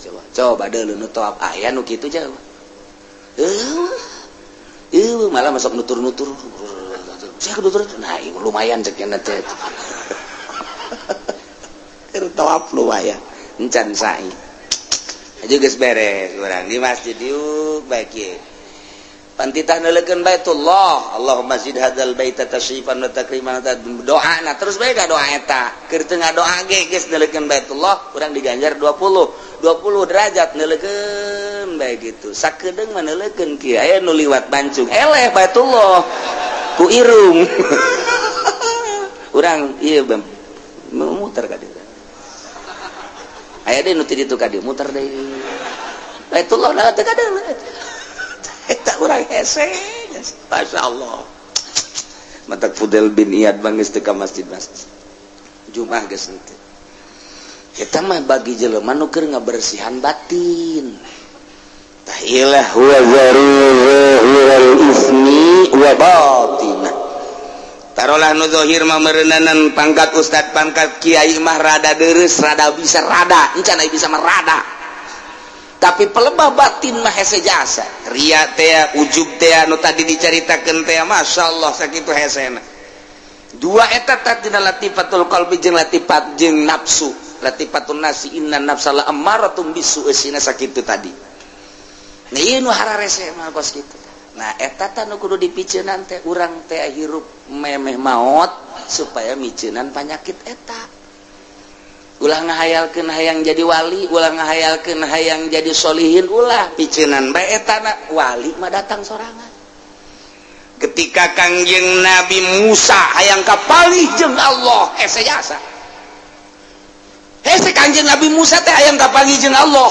coba coba deuleu nu toaf aya nu kitu jauh. Eh, malah masuk nutur-nutur saya nutur. Nah, lumayan cek teh tawaf lumayan encan sa'i aja geus beres urang di masjid yuk baik ye. Pan titah neuleukeun Baitullah, Allahumma zid hadzal baita tasyrifan wa takriman, doa na terus bae doa eta. Keur teu ngadoa ge geus neuleukeun Baitullah, urang diganjar 20 20 derajat neuleukeun bae gitu. Sakedeung mah neuleukeun kieu, aya nu liwat bancung, eleh Baitullah ku irung. Urang ieu muter ka dieu. Aya deui nu ti ditu ka dieu, muter deui. Baitullah na teu kadeuleu. Eta urang hese. Masya Allah. Matak Fudel bin Iyad bangis teu ka masjid-masjid. Jumat geus henteu. Eta mah bagi jelema nu keur ngabersihan batin. Tah ilah wa zaru ismi wa batinah. Tarolah nu zahir mah meureunanan pangkat ustad, pangkat kiai mah rada deres, rada bisa rada, encan bisa mah rada. Tapi pelebah batin mah hese jasa. Ria teh, ujub teh, nu tadi dicaritakeun teh, masyaallah sakitu hesena. Dua eta teh tina latifatul qalbi jeung latifat jeung nafsu. Latifatun nafsi, inna nafsa la ammaratum bisu, eusina sakitu tadi. Nah, ieu nu hararese mah kos kitu. Nah, eta teh nu kudu dipiceunan teh, urang teh hirup memeh maot supaya miceunan panyakit eta. Ulah ngahayalkeun hayang jadi wali, ulah ngahayalkeun hayang jadi solihin, ulah, piceunan bae eta na, wali mah datang sorangan. Ketika Kangjeng Nabi Musa hayang kapanggih jeung Allah, hese jasa. Hese Kangjeng Nabi Musa teh hayang kapanggih jeung Allah.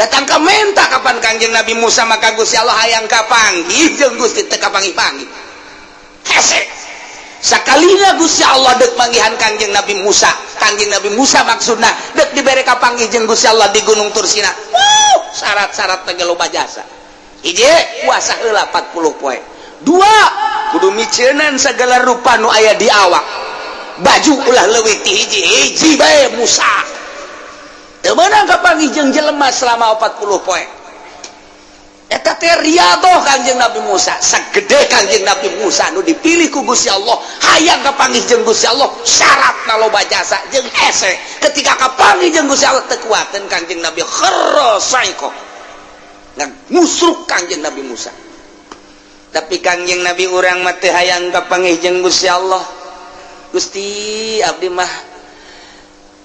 Datang ka menta kapan Kangjeng Nabi Musa, maka Gusti Allah hayang kapanggih jeung Gusti teu kapanggih-panggih. Hese. Sakalinya Gusti Allah dek manggihan Kangjeng Nabi Musa. Kangjeng Nabi Musa maksudna dek dibere kapanggih jeung Gusti Allah di Gunung Tursina. Wuh, syarat-syarat teh loba jasa. Hiji, puasa heula 40 poe. Dua, kudu miceunan segala rupa nu aya di awak. Baju ulah leuwih ti hiji, hiji bae Musa. Teu meunang kapanggih jeung jelema selama 40 poe. Eta teh riyadhah Kangjeng Nabi Musa. Sagede Kangjeng Nabi Musa nu dipilih ku Gusti Allah, hayang kapanggih jeung Gusti Allah, syaratna loba jasa jeung hese. Ketika kapanggih jeung Gusti Allah teu kuateun Kangjeng Nabi, kharra sa'iqa. Ngusruk Kangjeng Nabi Musa. Tapi Kangjeng Nabi urang mah teu hayang kapanggih jeung Gusti Allah. Gusti, abdi mah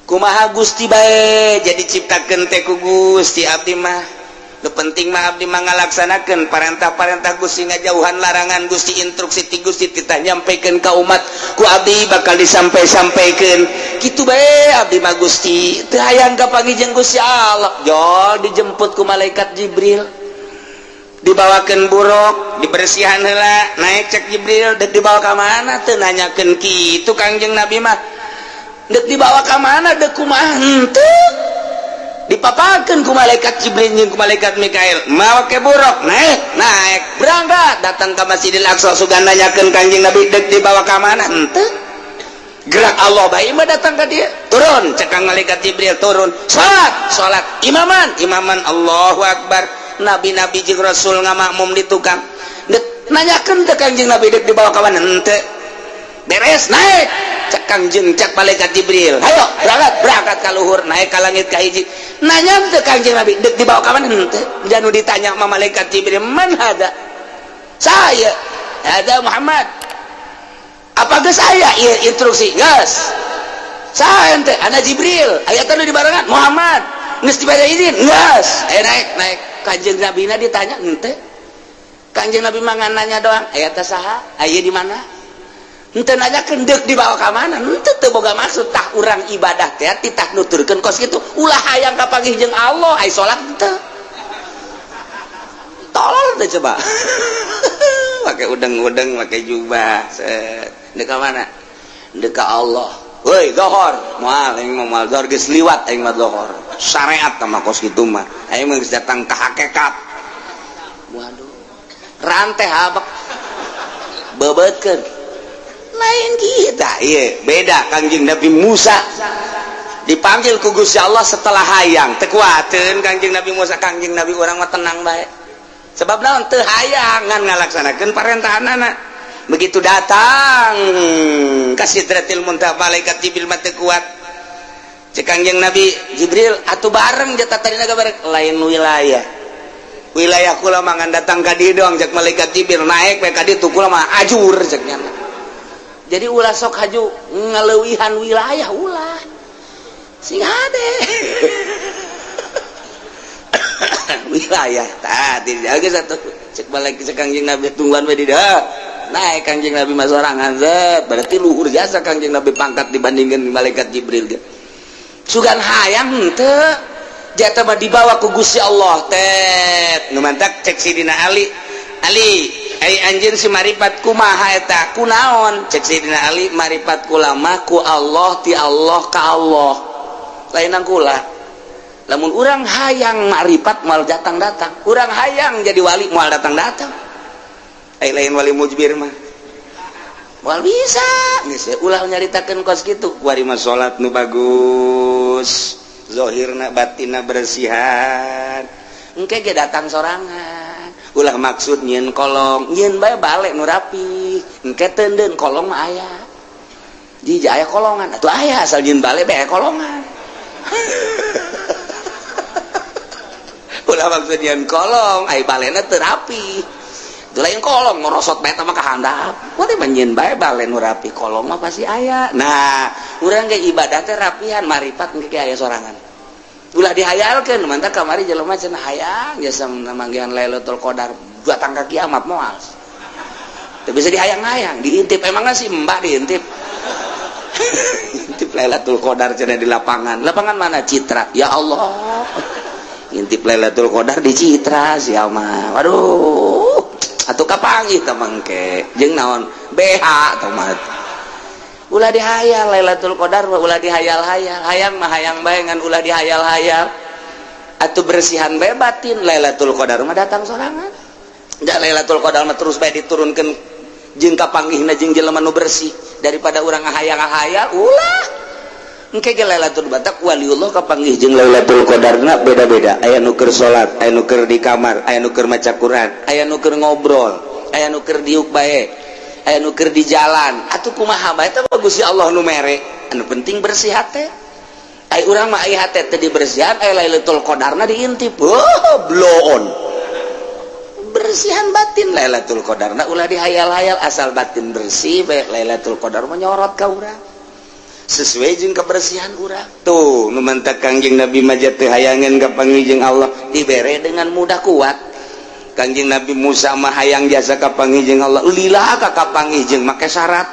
kumaha Gusti bae, jadi ciptakeun teh ku Gusti abdi mah. Nu penting mah abdi mah ngalaksanakeun parentah-parentah Gusti, ngajauhan larangan Gusti, instruksi ti Gusti titah nyampaikan ka umat ku abdi bakal disampai-sampaikeun. Kitu bae abdi mah Gusti, teu hayang kapanggih jeung Gusti Allah. Jol dijemput ku malaikat Jibril. Dibawakeun buruk, dibersihan heula, naik cek Jibril, dek dibawa ka mana teu nanyakeun kitu Kangjeng Nabi mah. Dek dibawa ka mana, dek kumaha henteu. Dipapakeun ku malaikat Jibril jeung ku malaikat Mikail, mawa ke buruk, naik, naik, berangkat, datang ke Masjidil Aqsa, sugan nanyakeun Kangjeng Nabi dek dibawa ka mana henteu. Gerak Allah bae mah datang ka dia, turun cek kang malaikat Jibril, turun, salat, salat, imaman, imaman, Allahu Akbar. Nabi-nabi jeung Rasul ngamakmum di tukang. Dek nanyakeun teh Kangjeng Nabi dek dibawa ka mana henteu. Beres, naik cek Kangjeng, cek malaikat Jibril, hayo berangkat, berangkat ka luhur, naik ka langit ka hiji. Nanya teh Kangjeng Nabi dek dibawa ka mana henteu. Janu ditanya sama malaikat Jibril, man hada? Saya ada Muhammad. Apa geus aya ieu instruksi? Geus. Saya ente ana Jibril, aya teh nu dibarengan Muhammad. Geus dibere izin? Geus. Aya naik, naik. Kanjeng Nabi na ditanya henteu. Kanjeng Nabi mah nanya doang, aya teh saha? Aya di mana? Henteu nanyakeun deuk dibawa ka mana? Henteu, teu boga maksud. Tah, urang ibadah teh titah nuturkeun kos kitu. Ulah hayang kapanggih jeung Allah, ai salat henteu. Tolol teh coba. Pakai udeng-udeng, pakai jubah. Set. Deuk ka mana? Deuk ka Allah. Woi, zohor. Moal aing mah, moal zohor, geus liwat aing mah zohor. Syariat mah kos kitu mah. Aing mah geus datang ka hakikat. Waduh. Rantai habak. Bebeutkeun. Lain kita, iya, beda Kangjeng Nabi Musa dipanggil ku Gusti Allah setelah hayang teu kuateun Kangjeng Nabi Musa. Kangjeng Nabi urang mah tenang bae, sebab naon? Teu hayang ngan ngalaksanakeun parentahanana. Begitu datang ka Sidratil Muntaha, malaikat Jibril mah teu kuat. Cek Kangjeng Nabi Jibril, atuh bareng jatah tadina bareng lain wilayah. Wilayah kula mah ngan datang ka dieu doang, cek malaikat Jibril, naik we ka ditu kula mah ajur, cek nyana. Jadi ulah sok haju ngaleuwihan wilayah, ulah sing hade wilayah tah dijaga satu, cek balik cek Kangjeng Nabi, tungguan we di dieu. Naik Kangjeng Nabi mah sorangan zet, berarti luhur jasa Kangjeng Nabi pangkat dibandingkan malaikat Jibril ge. Sugan hayang henteu jatah mah dibawa ku Gusti Allah tet. Nu mantak cek Sidina Ali, Ali, ai anjeun si maripat kumaha eta, kunaon? Cek Sidina Ali, maripat kula mah ku Allah, ti Allah ka Allah, lainan kula. Lamun urang hayang maripat moal datang-datang, urang hayang jadi wali moal datang-datang. Ai lain wali mujbir mah moal bisa. Geus ulah nyaritakeun kos kitu. Kuari mah salat nu bagus, zahirna batinna bersihan, engke ge datang sorangan. Ulah maksud nyieun kolong, nyieun bae balik nu rapi, engke teundeun kolong mah aya jija, aya kolongan atuh aya, asal nyieun balik bae kolongan. Ulah maksud nyieun kolong ai balena teu rapi. Itu lain kolong ngorosot bae mah ka handap. Wah teh nyieun bae bale nu rapi, kolong mah pasti aya. Nah, urang ge ibadah teh rapihan, maripat engke aya sorangan. Ulah dihayalkeun, mantap kamari jelema cenah hayang jasa manggihan Lailatul Qadar datang ka kiamat moal. Teu bisa dihayang-hayang, diintip emangnya si mbak diintip. Intip Lailatul Qadar cenah di lapangan. Lapangan mana? Citra. Ya Allah. Intip Lailatul Qadar di Citra sia mah. Waduh. Atuh kapanggih tah mangke. Jeung naon? BH tah mah. Ulah dihayal Lailatul Qadar mah, ulah dihayal-hayal. Hayang mah hayang bae, ngan ulah dihayal-hayal. Atuh bersihan bae batin, Lailatul Qadar mah datang sorangan. Da Lailatul Qadar mah terus bae diturunkeun jeung kapanggihna jeung jelema nu bersih, daripada urang ngahayang-ngahayal ulah. Engke ge Lailatul Batak waliullah kapanggih jeung Lailatul Qadarna beda-beda. Aya nu keur salat, aya nu keur di kamar, aya nu keur maca Quran, aya nu keur ngobrol, aya nu keur diuk bae, aya nu keur di jalan. Atuh kumaha bae teh Gusti Allah nu mere. Anu penting bersih hate. Ai urang mah ai hate teh dibersihan, ai Lailatul Qadarna diintip. Oh, bloon. Bersihan batin Lailatul Qadarna ulah dihayal-hayal, asal batin bersih bae Lailatul Qadar mah nyorot ka urang. Sesuai jeung kebersihan urang. Tuh, nu mantak Kangjeng Nabi mah teu hayangeun ka panggih jeung Allah dibere dengan mudah kuat. Kangjeng Nabi Musa mah hayang jasa ka panggih jeung Allah, lila ka kapanggih jeung make syarat.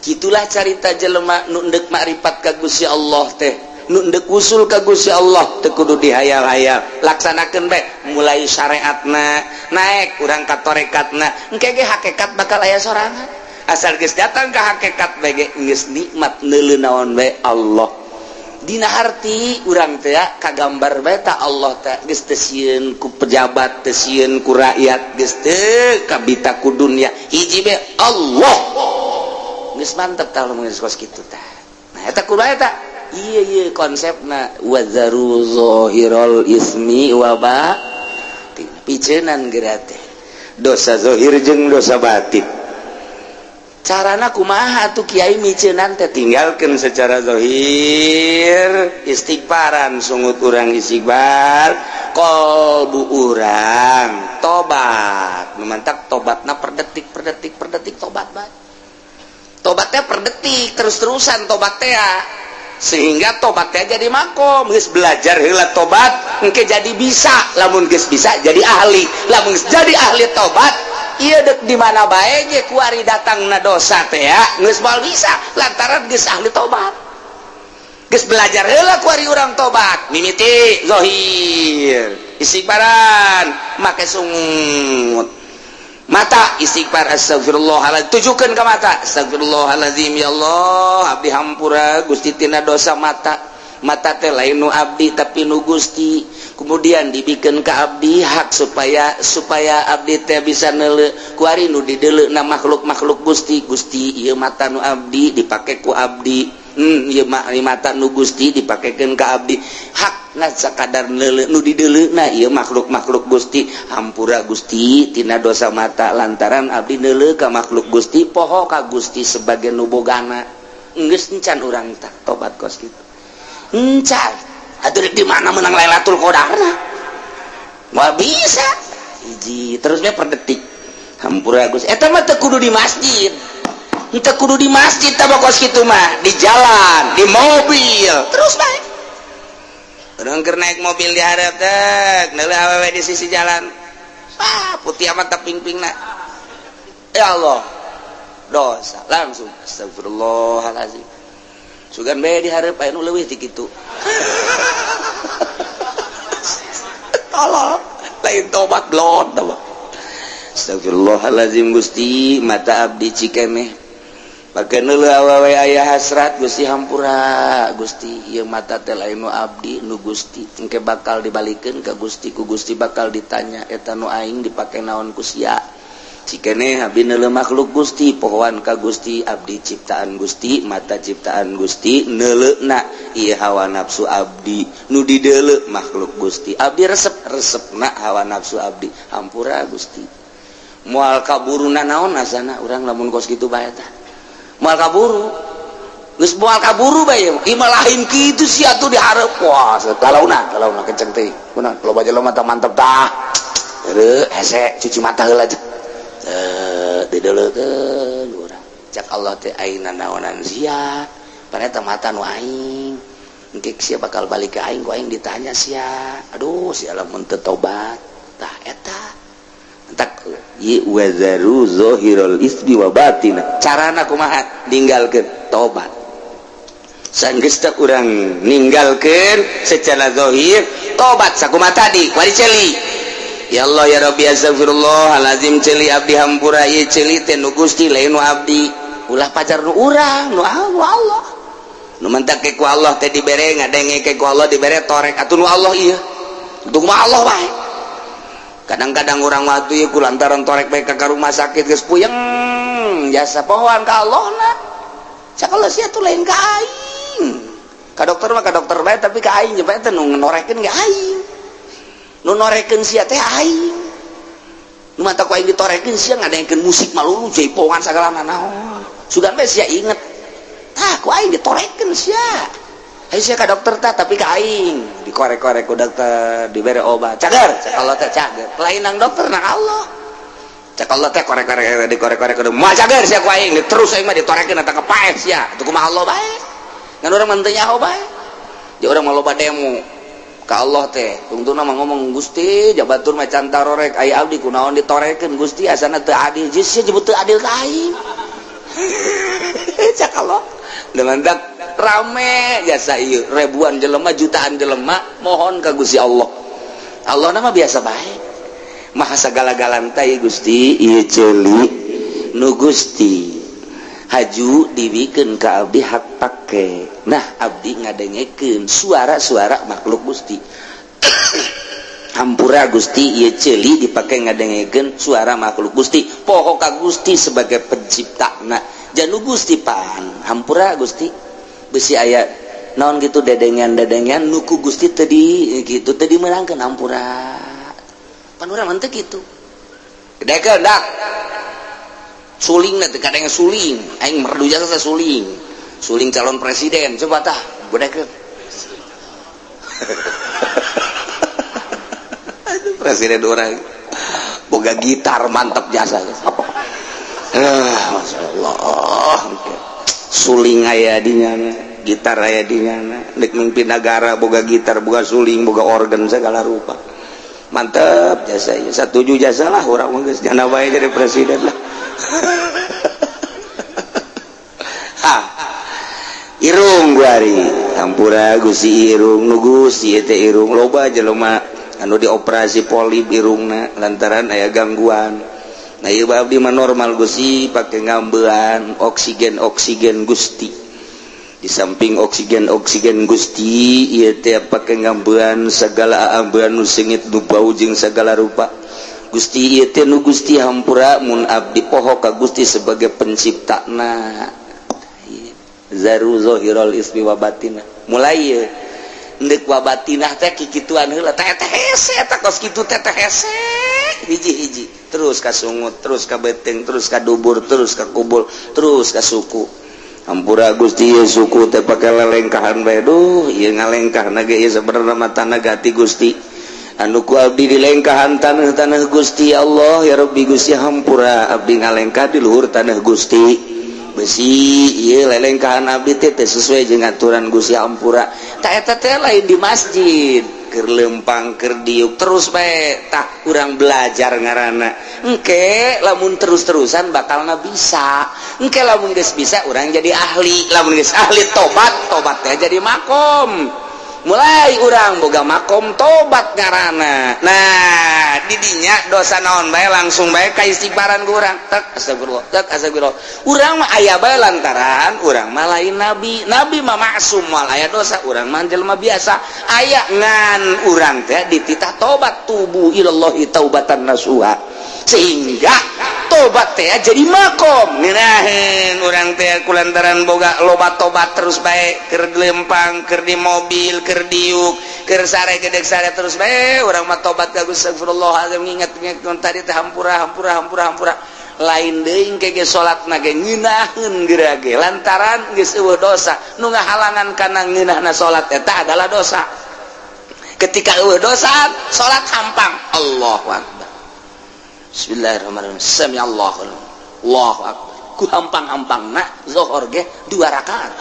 Kitulah carita jelema nu endek makrifat ka Gusti Allah teh, nu endek usul ka Gusti Allah teu kudu dihayal-hayal, laksanakeun bae mulai syariatna, naik urang ka torekatna, engke ge hakikat bakal aya sorangan. Asal geus datang ka hakikat bae ge geus nikmat neuleu naon bae Allah. Dina harti urang teh kagambar bae ta Allah teh geus teu sieun ku pejabat, teu sieun ku rakyat, geus teu kabita ku dunya, hiji bae Allah. Geus mantep tah lamun geus kos kitu tah. Nah, eta kumaha eta? Ieu ieu konsepna wazaru zahirul ismi wa batin. Piceunan geura teh. Dosa zahir jeung dosa batin. Carana kumaha atuh kiai miceunan teh? Tinggalkeun secara zahir, istighfaran, sungut urang istighfar, kolbu urang tobat. Memantak tobatna per detik, per detik, per detik tobat bae. Tobatnya per detik terus-terusan tobat teh, sehingga tobatnya jadi makom. Geus belajar heula tobat, engke jadi bisa. Lamun geus bisa jadi ahli, lamun geus jadi ahli tobat, ieu dek di mana bae ge kuari datangna dosa teh ya geus moal bisa, lantaran geus ahli tobat. Geus belajar heula kuari urang tobat, mimiti zahir istighfaran, make sungut mata istighfar, astagfirullahaladzim, tujukan ke mata, astagfirullahaladzim, ya Allah, abdi hampura Gusti tina dosa mata. Mata teh lain nu abdi tapi nu Gusti, kemudian dibikin ke abdi hak supaya supaya abdi teh bisa neule, kuari nu dideuleu na makhluk-makhluk Gusti. Gusti, ieu mata nu abdi dipake ku abdi, ieu mata nu Gusti dipakekeun ka abdi, hak ngan sakadar neule, nu dideuleuna ieu makhluk-makhluk Gusti. Hampura Gusti tina dosa mata, lantaran abdi neule ka makhluk Gusti, poho ka Gusti sebagai nu bogana. Geus encan urang tah tobat kos kitu, encan atuh di mana menang Lailatul Qadarna. Moal bisa. Hiji terusnya per detik. Hampura Gusti. Eta mah teu kudu di masjid. Teu kudu di masjid tah kos kitu mah, di jalan, di mobil, terus bae. Urang keur naik mobil di hareup teh, neuleuh awewe di sisi jalan. Ah, putih amat ping-pingna. Ya Allah. Dosa langsung astagfirullahalazim. Sugan bae di hareup aya nu leuwih ti kitu. Tolong, lain tobat blon tobat. Astagfirullahalazim Gusti, mata abdi cikeneh. Pake neuleuh awewe aya hasrat Gusti hampura Gusti, ieu mata teh lain nu abdi nu Gusti, engke bakal dibalikeun ka Gusti, ku Gusti bakal ditanya eta nu aing dipake naon ku sia. Cikeneh abdi neuleuh makhluk Gusti, pohoan ka Gusti, abdi ciptaan Gusti, mata ciptaan Gusti, neuleuhna ieu hawa nafsu abdi, nu dideuleu makhluk Gusti. Abdi resep resepna hawa nafsu abdi, hampura Gusti. Moal kaburu naon asana urang lamun kos kitu bae tah. Moal kaburu. Geus moal kaburu bae imah lain kitu sia atuh dihareup. Wah, kalauna kalauna kenceng teh. Kunaon loba jelema mata mantep tah. Heueuh hese cuci mata heula aja. Dideuleukeun urang. Cak Allah teh aing nanaonan sia. Paneta mata nu aing. Engke sia bakal balik ke aing ku aing ditanya sia. Aduh sia lamun teu tobat. Tah eta. Entak wazaru zahirul ismi wa batina. Carana kumaha? Ninggalkeun tobat. Sanggeus teh urang ninggalkeun secara zahir tobat sakumaha tadi wari ceuli. Ya Allah ya Rabbi astagfirullahalazim ceuli abdi hampura ieu ceuli teh nu Gusti lain nu abdi. Ulah pacar nu urang nu Allah. Nu mentak ku Allah teh dibere ngadenge ku Allah dibere torek atuh nu Allah ieu. Untuk mah Allah bae. Kadang-kadang orang waktu ieu ku lantaran torek bae ka rumah sakit geus puyeng jasa pohoan ka Allah na. Cak Allah sia tuh lain ka aing. Ka dokter mah ka dokter bae tapi ka aing bae teh nu norekeun ge aing. Nu norekeun sia teh aing. Nu mata ku aing ditorekeun sia ngadengkeun musik malulu jaipongan sagala naon. Sugan bae sia inget. Tah ku aing ditorekeun sia. Ayo sia ka dokter tah tapi ka aing dikorek-korek ku dokter dibere obat. Cager, cak Allah teh cager. Lain nang dokter nang Allah. Cak Allah teh korek-korek dikorek-korek kudu moal cager sia ku aing terus aing mah ditorekeun eta kepaeh sia. Atuh kumaha Allah bae. Ngan urang mah teu nyaho bae. Di urang mah loba demo ka Allah teh. Tungtungna mah ngomong Gusti jabatur mah can tarorek aya abdi kunaon ditorekeun Gusti asana teu adil. Geus sia jebut teu adil ka aing. Cak Allah. Dengan dak rame jasa ieu ribuan jelema jutaan jelema mohon ka Gusti Allah. Allah nama biasa bae. Maha sagala-galana teh Gusti ieu ceuli nu Gusti haju dibikeun ka abdi hak pake. Nah abdi ngadengekeun suara-suara makhluk Gusti. Hampura Gusti ieu ceuli dipake ngadengekeun suara makhluk Gusti. Poho ka Gusti sebagai penciptana. Janu Gusti pan hampura Gusti besi aya naon gitu dedengan-dedengan nuku Gusti tadi gitu tadi meulangkeun hampura. Pan urang mah teu kitu. Gedekeun dak. Suling teh kadang suling, aing merdu jasa suling. Suling calon presiden coba tah gedekeun. Aduh presiden urang boga gitar mantap jasa. Masya Allah suling aya di nyana, gitar aya di nyana, dek mimpin negara boga gitar, boga suling, boga organ segala rupa. Mantep jasa ieu, satuju jasa lah urang mah geus jana bae jadi presiden lah. Ha. Irung guari, hampura Gusti irung nu Gusti ieu teh irung loba jelema anu dioperasi polip irungna lantaran aya gangguan. Nah ieu abdi mah normal Gusti pake ngambean oksigen oksigen Gusti. Di samping oksigen oksigen Gusti ieu teh pake ngambean segala ambean nu seungit nu bau jeung segala rupa. Gusti ieu teh nu Gusti hampura mun abdi poho ka Gusti sebagai penciptana. Zaru zahirul ismi wa batina. Mulai ieu ndek wa batinah teh kikituan heula teh teh hese eta kos kitu teh teh hese hiji-hiji terus ka sungut terus ka beteng terus ka dubur terus ka kubur terus ka suku. Hampura Gusti ieu suku teh pake lelengkahan bae duh ieu ngalengkah na ge ieu sabenerna mah tanaga ti Gusti. Anu ku abdi dilengkahan tanah-tanah Gusti Allah, ya Rabbi Gusti, hampura abdi ngalengkah di luhur tanah Gusti. Besi ieu lelengkahan abdi teh teu sesuai jeung aturan Gusti, hampura. Tah, eta teh lain di masjid, keur lempang, keur diuk terus bae. Tah, urang belajar ngaranna. Engke lamun terus-terusan bakalna bisa. Engke lamun geus bisa, urang jadi ahli. Lamun geus ahli tobat, tobatnya jadi makom. Mulai urang boga makom tobat ngaranna. Nah, didinya dosa naon bae langsung bae ka istighfaran ku urang, tek astagfirullah, tek astagfirullah. Urang mah aya bae, lantaran urang mah lain nabi. Nabi mah maksum, moal aya dosa. Urang mah jelema biasa, aya, ngan urang teh dititah tobat, tubu ilallahi taubatan nasuha, sehingga tobat teh jadi makom ngeunaheun urang teh kulantaran boga loba tobat terus bae. Keur lempang, keur di mobil, keur diuk, keur sare, gedeg sare, terus bae urang mah tobat ka Gusti, astagfirullahaladzim, nginget-nginget tadi teh, hampura, hampura, hampura, hampura. Lain deui engke ge salatna ge ngeunaheun geura ge, lantaran geus euweuh dosa nu ngahalangan kana ngeunahna salat. Eta adalah dosa. Ketika euweuh dosa, salat hampang, Allahu akbar, bismillahirrahmanirrahim, sami Allahu, Allahu akbar. Ku hampang-hampangna zohor ge dua rakaat.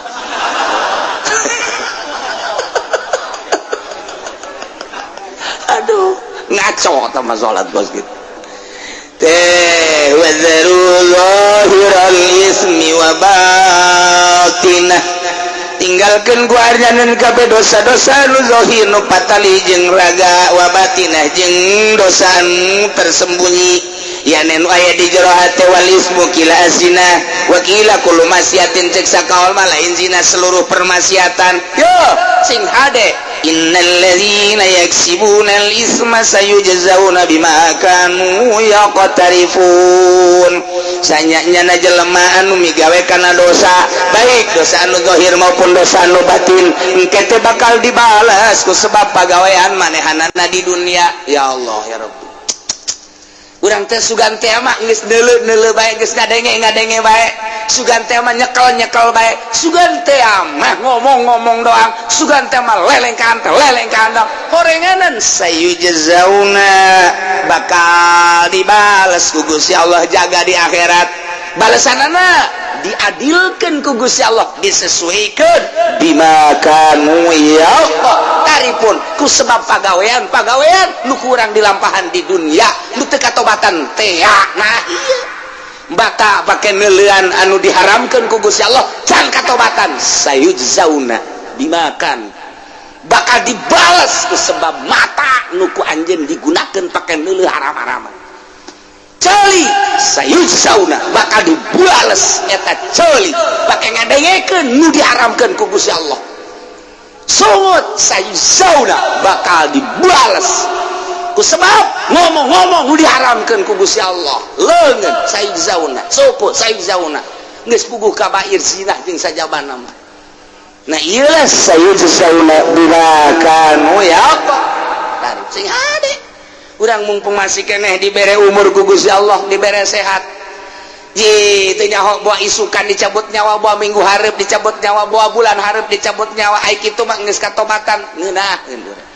Aduh, ngaco sama salat bos gitu teh. Wadzaru zahiral ismi wa batinah, tinggalkan guardianan kabeh dosa-dosa nu zahir, nu patali jeung raga, wa batinah jeung dosa nu tersembunyi, ya nu aya di jero hate. Wal ismu qila azina wa qila kullu maksiatin, cek sakaol mah lain zina, seluruh permaksiatan. Yo sing hade, innal ladzina yaksibuna al isma sayujzauna bima kanu yaqtarifun. Sanyanya jelema anu migawe kana dosa, baik dosa anu zahir maupun dosa anu batin, engke teh bakal dibalas ku sebab pagawean manehanana di dunia. Ya Allah, ya Rabbi, urang teh sugan teh mah geus neuleu-neuleu bae, geus ngadenge-ngadenge bae, sugan teh mah nyekel-nyekel bae, sugan teh mah ngomong-ngomong doang, sugan teh mah lelengkahan teh lelengkahan doang, horenganan. Sayujzauna, bakal dibales ku Gusti Allah jaga di akhirat. Balesanana diadilkan ku Gusti Allah, disesuaikan bima kanu yaqtarifun, ku sebab pagawean pagawean nu kurang dilampahan di dunia, nu teu katobatan teh. Nah iya, bata pake neuleuan anu diharamkeun ku Gusti Allah, can katobatan, sayujzauna bimakan, bakal dibales ku sebab mata nu ku anjeun digunakeun pake neuleuh haram-haraman. Ceuli sayujzauna, bakal dibales eta ceuli pake ngadengekeun nu diharamkeun ku Gusti Allah. Sungut sayujzauna, bakal dibales ku sebab ngomong-ngomong nu diharamkeun ku Gusti Allah. Leungeun sayujzauna, suku sayujzauna, geus puguh kabair zina jeung sajabana mah. Nah iyalah, sayujzauna bima kanu yaqtarif. Sing hade urang, mumpung masih keneh dibere umur ku Gusti Allah, dibere sehat. Ji teu nyaho buah isukan dicabut nyawa, buah minggu hareup dicabut nyawa, buah bulan hareup dicabut nyawa. Ai kitu mah geus katobatan, ngeunaheun urang.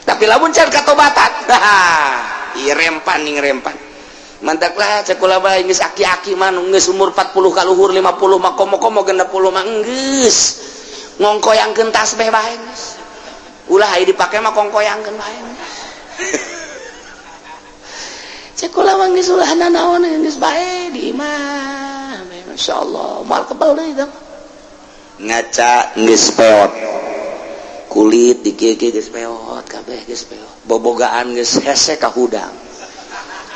Tapi lamun can katobatan, ieu rempan ning rempan. Mantaklah cek kula bae, geus aki-aki mah, geus umur 40 kaluhur, 50 mah, komo-komo 60 mah, geus ngongkoyangkeun tasbih bae geus. Ulah aya dipake mah, kongkoyangkeun bae. Cek kula mah geus ulah nanaon, geus bae di imah. Masyaallah, moal kebal deui tah. Ngaca geus peot, kulit di kieu geus peot kabeh, geus peot, bobogaan geus hese ka hudang,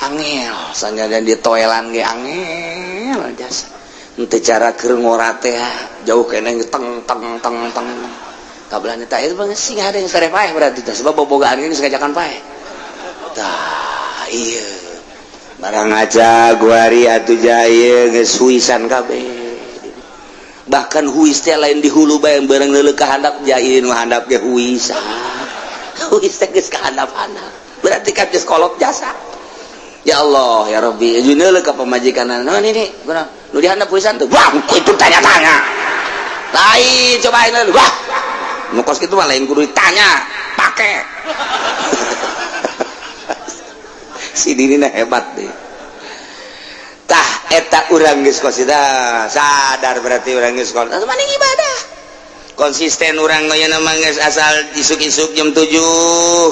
angel sanajan di toelan ge angel jasa. Henteu cara keur ngora teh, jauh keneh teng teng teng teng kabelah teh. Itu bang sing ada yang sare paeh berarti teh, sebab bobogaan geus ngajakan paeh. Tah iya, barang ngaca guari atuh jaya geus huisan kabeh. Bahkan huis teh lain di hulu bae, bareng leuleuk ka handap, jai nu handap ge huisan. Huis teh geus ka handap-handap, berarti kan geus kolot jasa. Ya Allah, ya Rabbi, jeung leuleuk ka pamajikan, naon ini guna nu di handap huisan tuh. Wah, itu tanya-tanya lain, cobain. Wah, nu kos kitu mah lain kudu ditanya, pake. Si Dini hebat deh. Tah eta urang geus kosida sadar, berarti urang geus kolot mending ibadah konsisten. Urang aya mah geus asal isuk-isuk jam 7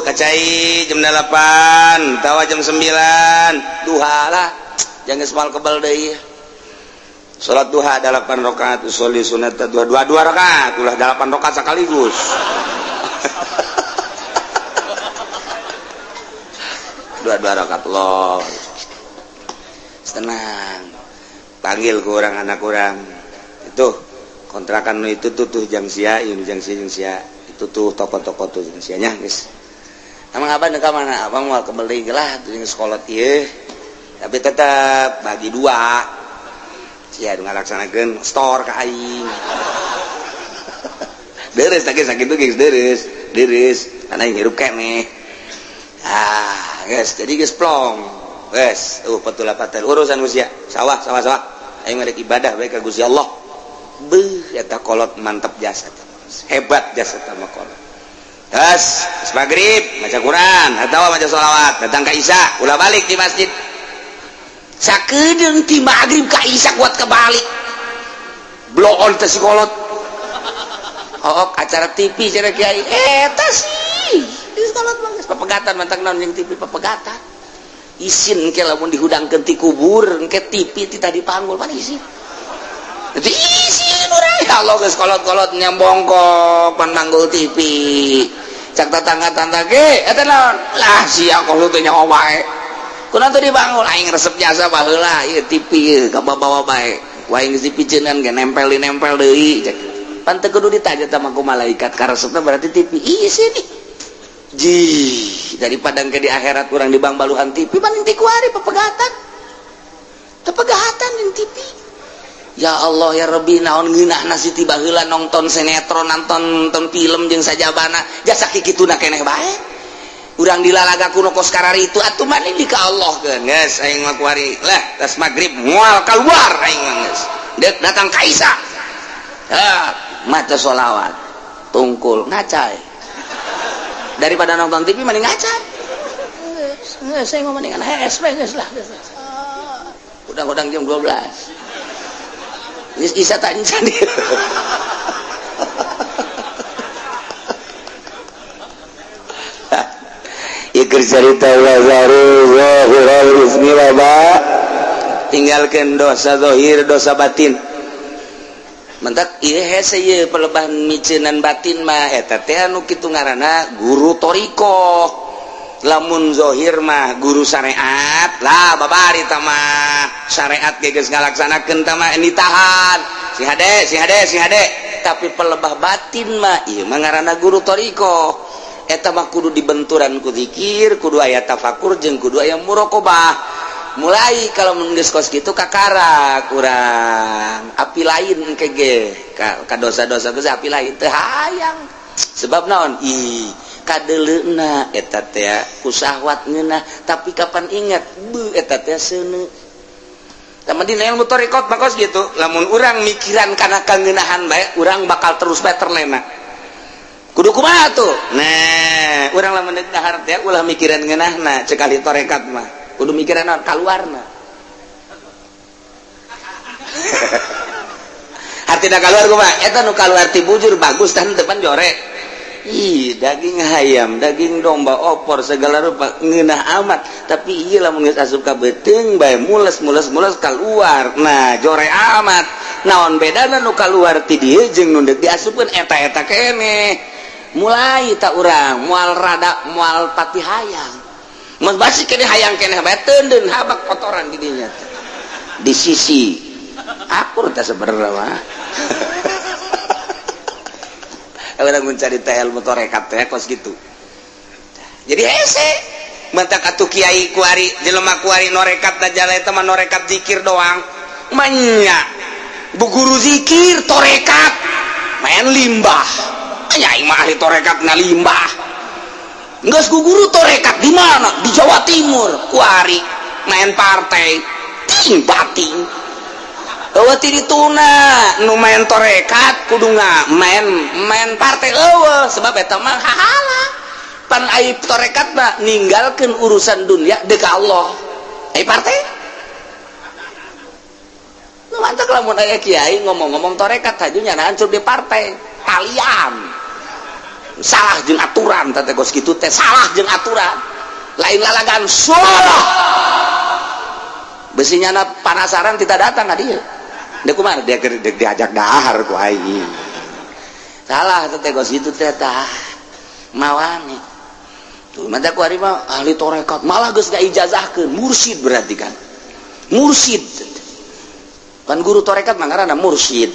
ka cai, jam 8 tawa, jam 9 duha lah, jangan geus moal kebal deui. Salat duha 8 rakaat, usolli sunat dua dua dua rakaat, ulah 8 rakaat sekaligus, dua dua rakaat loh. Tenang, panggil ke orang anak orang itu kontrakan itu tuh, tuh jang sia ini, jang sia, jang sia itu tuh, toko-toko tuh jang sianya guys. Emang abang ke mana? Abang mau kembali lah tuh sekolah ieu, tapi tetap bagi dua sia ngalaksanakeun store ka aing. Deres tak sakit tuh guys, deres deres karena aing hirup keneh. Ah guys, jadi guys plong guys, patula patel urusan usia sawah sawah sawah, aing rek ibadah bae ka Gusti Allah. Beuh, eta kolot mantap jasa, hebat jasa mah kolot. Gas, maghrib maca Quran atau maca sholawat, datang ka Isya ulah balik di masjid. Sakedeung ti maghrib ka Isya kuat kebalik bloon teh si kolot. Oh, acara TV cenah kiai eta sih di kolot mah geus papegatan mantak naon jeung TV papegatan. Isin ke lamun dihudangkeun ti kubur engke TV ti tadi panggul mana isin. Itu isin urang ya Allah, geus kolot-kolot nyambongkok pan manggul TV. Cak tetangga-tetangga ge eta naon lah, sia kolot teh nyawa wae kunaon teu dibangun? Aing resep jasa baheula ieu TV ieu kabawa bae, wae geus dipiceunan ge nempel nempel deui. Cek pan teu kudu ditanya tah ku malaikat, karesepna berarti TV isin ji. Daripada ke di akhirat kurang di bang baluhan TV, paling ti kuari pepegatan pepegatan jeung TV. Ya Allah ya Rabbi, naon ngeunah nasi tiba heula nonton sinetron, nonton nonton film jeung sajabana, jasa kikituna keneh bae urang dilalaga kuno kos kararitu atuh mah di ka Allah keun. Geus, aing mah kuari lah tas maghrib moal keluar aing mah. Geus deuk datang ka Isa, ah maca sholawat tungkul ngacai. Daripada nonton TV mending ngacai. Geus, saya mah mendingan HSP geus lah. Udang-udang jam 12 geus Isa tak encan. Iker cerita tinggalkan dosa zahir, dosa batin. Mentak ieu hese ieu pelebahan miceunan batin mah eta teh anu kitu ngaranna guru thoriqoh. Lamun zahir mah guru syariat lah, babari tah mah syariat ge geus ngalaksanakeun tah mah ditahan si hade si hade si hade. Tapi pelebah batin mah ieu mah ngaranna guru thoriqoh. Eta mah kudu dibenturan ku zikir, kudu aya tafakur jeung kudu aya muraqabah. Mulai kalau mun geus kos kitu kakara kurang api lain engke ge ka dosa-dosa geus api lain teu hayang. Sebab naon? Ih, kadeleuna eta teh ku syahwat ngeunah, tapi kapan ingat beuh eta teh seuneu. Tah dina ilmu thariqat mah kos kitu, lamun urang mikiran kana kangeunahan bae urang bakal terus bae terlena. Kudu kumaha tuh? Nah, urang lamun deuk dahar teh ulah mikiran ngeunahna, cek ahli tarekat mah. Kudu mikiran naon? Kaluarna. Hartina kaluar kumaha? Eta nu kaluar ti bujur bagus tah depan jore. Ih, daging hayam, daging domba, opor segala rupa ngeunah amat. Tapi ieu lamun geus asup ka beuteung bae mules mules mules kaluar. Nah, jore amat. Naon bedana nu kaluar ti dieu jeung nu deuk diasupkeun eta-eta keneh. Mulai tak urang moal rada moal pati hayang. Mun basi keneh hayang keneh bae teundeun habak kotoran di dinya. Di sisi akur teh sebenarnya mah. Urang mencari teh ilmu tarekat teh kos gitu. Jadi hese mentak atuh kiai kuari jelema kuari norekat da jala eta mah norekat zikir doang. Manya bu guru zikir torekat main limbah. Nya aing mah ahli torekat ngalimbah. Geus ku guru torekat di mana? Di Jawa Timur kuari main partai ting bating. Eueuh ti dituna nu main torekat kudu main main partai eueuh sebab eta mah hahala. Pan ai torekat mah ninggalkeun urusan dunia deuk ka Allah. Ai partai? Nu mantak lamun aya kiai ngomong-ngomong torekat haju nyana hancur di partai. Talian. Salah jeung aturan teh kos kitu teh salah jeung aturan. Lain lalagan salah. Besi nyana panasaran tidak datang ka dieu. Deuk kumaha dia diajak dahar ku aing. Salah teh kos kitu teh tah. Mawani. Tuh mata ku ari mah ahli torekat malah geus ngaijazahkeun mursyid berarti kan. Mursyid. Kan guru torekat mah ngaranna mursyid.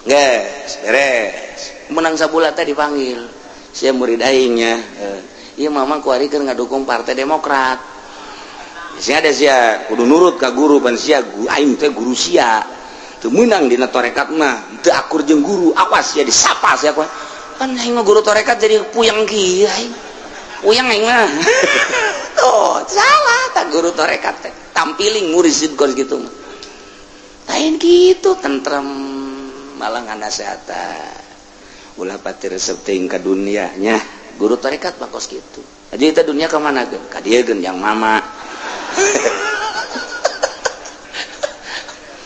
Geus beres. Menang sabulan teh dipanggil. Sia murid aingnya. Ieu mama ku ari keur ngadukung Partai Demokrat. Sia ada sia kudu nurut ka guru pan sia aing teh guru sia. Teu meunang dina torekat mah, teu akur jeung guru, awas sia disapa sia ku. Kan aing mah guru torekat jadi puyeng kieu aing. Puyeng aing mah. Tuh, salah tak guru torekat teh. Tampiling mursyid kos gitu mah. Lain gitu tentrem malah nganasehatan. Ulah pati resep teuing ka dunia nya. Guru torekat mah kos kitu. Jadi kita dunia ka mana geun? Ka dieu geun yang mama.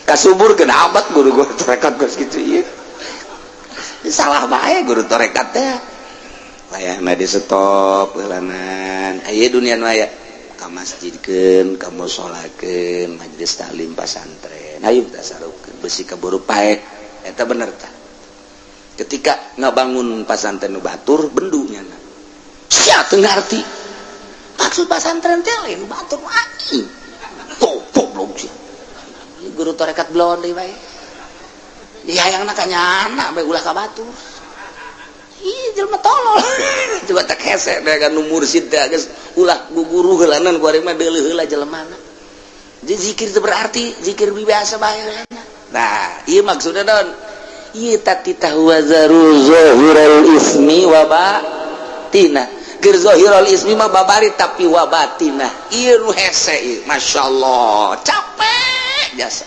Kasubur geun abad guru-guru torekat kos kitu ieu. Salah bae guru torekat teh. Layahna di stop heulanan. Aya dunia nu aya ka masjidkeun, ka musolakeun, majelis taklim pasantren. Hayu tasarufkeun besi kaburu pae. Eta bener tah. Ketika ngabangun pasantren nu batur bendu nyana. Sia teu ngarti. Maksud pasantren teh lain batur aing. Tuh goblok sia. Guru torekat blon deui bae. Dihayangna ka nyana bae ulah ka batur. Ih jelema tolol. Coba tak hese teh kan nu mursyid teh geus ulah guguru heulanan ku ari mah deuleuh heula jelemana. Jadi zikir itu berarti zikir biasa bae. Nah, ieu maksudna naon? Ieu tati tahwazaru zahiral ismi wa batina. Keur zahirul ismi mah babari tapi wa batina. Ieu nu hese ieu, masyaallah, capek jasa.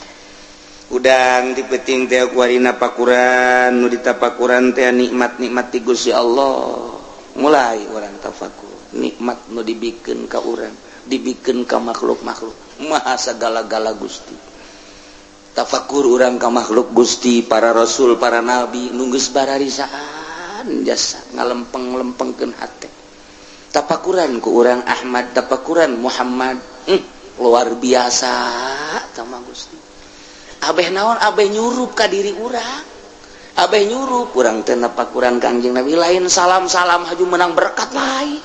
Udang di peting teh kuarina pakuran nu ditapakuran teh nikmat-nikmat ti Gusti Allah. Mulai urang tafakur, nikmat nu dibikeun ka urang, dibikeun ka makhluk-makhluk. Maha sagala-gala Gusti. Tafakur urang ka makhluk Gusti, para rasul, para nabi nu geus bararisaan jasa ngalempeng-lempengkeun hate. Tafakuran ku urang Ahmad, tafakuran Muhammad, luar biasa sama Gusti. Abeh naon abeh nyurup ka diri urang. Abeh nyurup urang teh napakuran Kangjeng Nabi lain salam-salam haju menang berkat lain.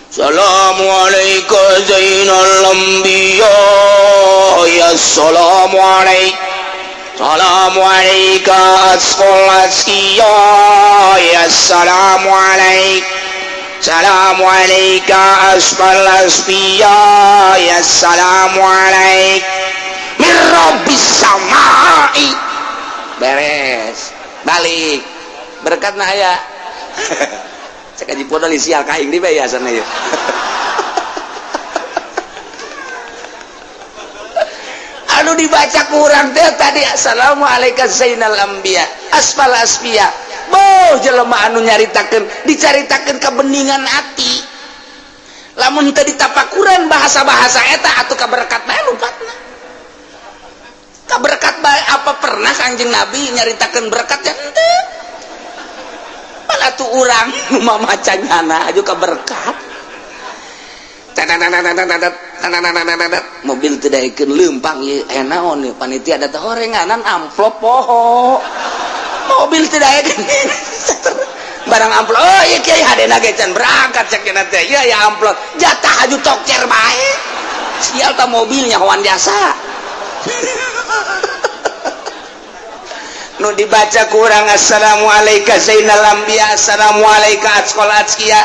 Assalamualaikum zainal anbiya ya assalamualaikum. Assalamualaikum asqal asqiya ya assalamualaikum. Assalamualaikum asqal asfiya ya assalamualaikum. Mirrobbis samai. Beres balik berkat nah aya. Cek aji podol sial ka aing di bae asana ieu. Anu dibaca kurang teh tadi assalamualaikum zainal anbiya asfal asfiya. Boh jelema anu nyaritakeun dicaritakeun kebeningan hati. Lamun teu ditapakuran bahasa-bahasa eta atuh kaberkat bae lupatna. Kaberkat bae apa pernah Kangjeng Nabi nyaritakeun berkat ya henteu. Pan atuh urang nu mamaca nyana aju kaberkat. Mobil teu daekeun leumpang ieu aya naon ieu panitia da teh horenganan amplop poho. Mobil teu daekeun barang amplop. Oh ieu kiai hadena ge can berangkat cek cenah teh. Ieu aya amplop jatah aju tokcer bae. Sial ta mobilnya hoan jasa. Nu dibaca kurang assalamualaikum zainal anbiya assalamualaikum asqal asqiya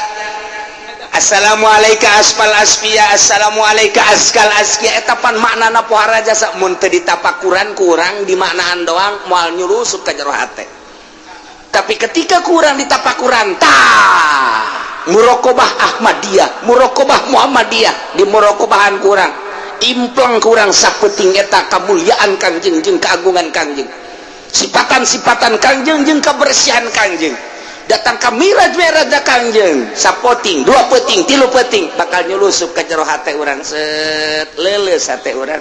assalamualaikum asfal asfiya assalamualaikum askal asqiya. Eta pan maknana pohara jasa mun teu ditapakuran kurang dimaknaan doang moal nyurusup ka jero hate. Tapi ketika kurang ditapakuran tah muraqabah Ahmadiyah, muraqabah Muhammadiyah, di muraqabahan kurang impleng kurang sapeting eta kamuliaan Kangjeng jeung keagungan Kangjeng, sipatan-sipatan Kangjeng jeung kebersihan Kangjeng. Datang ka miraj miraj Kangjeng sapoting, dua peting, tilu peting, bakal nyulusup ke jero hate urang, set leuleus hate urang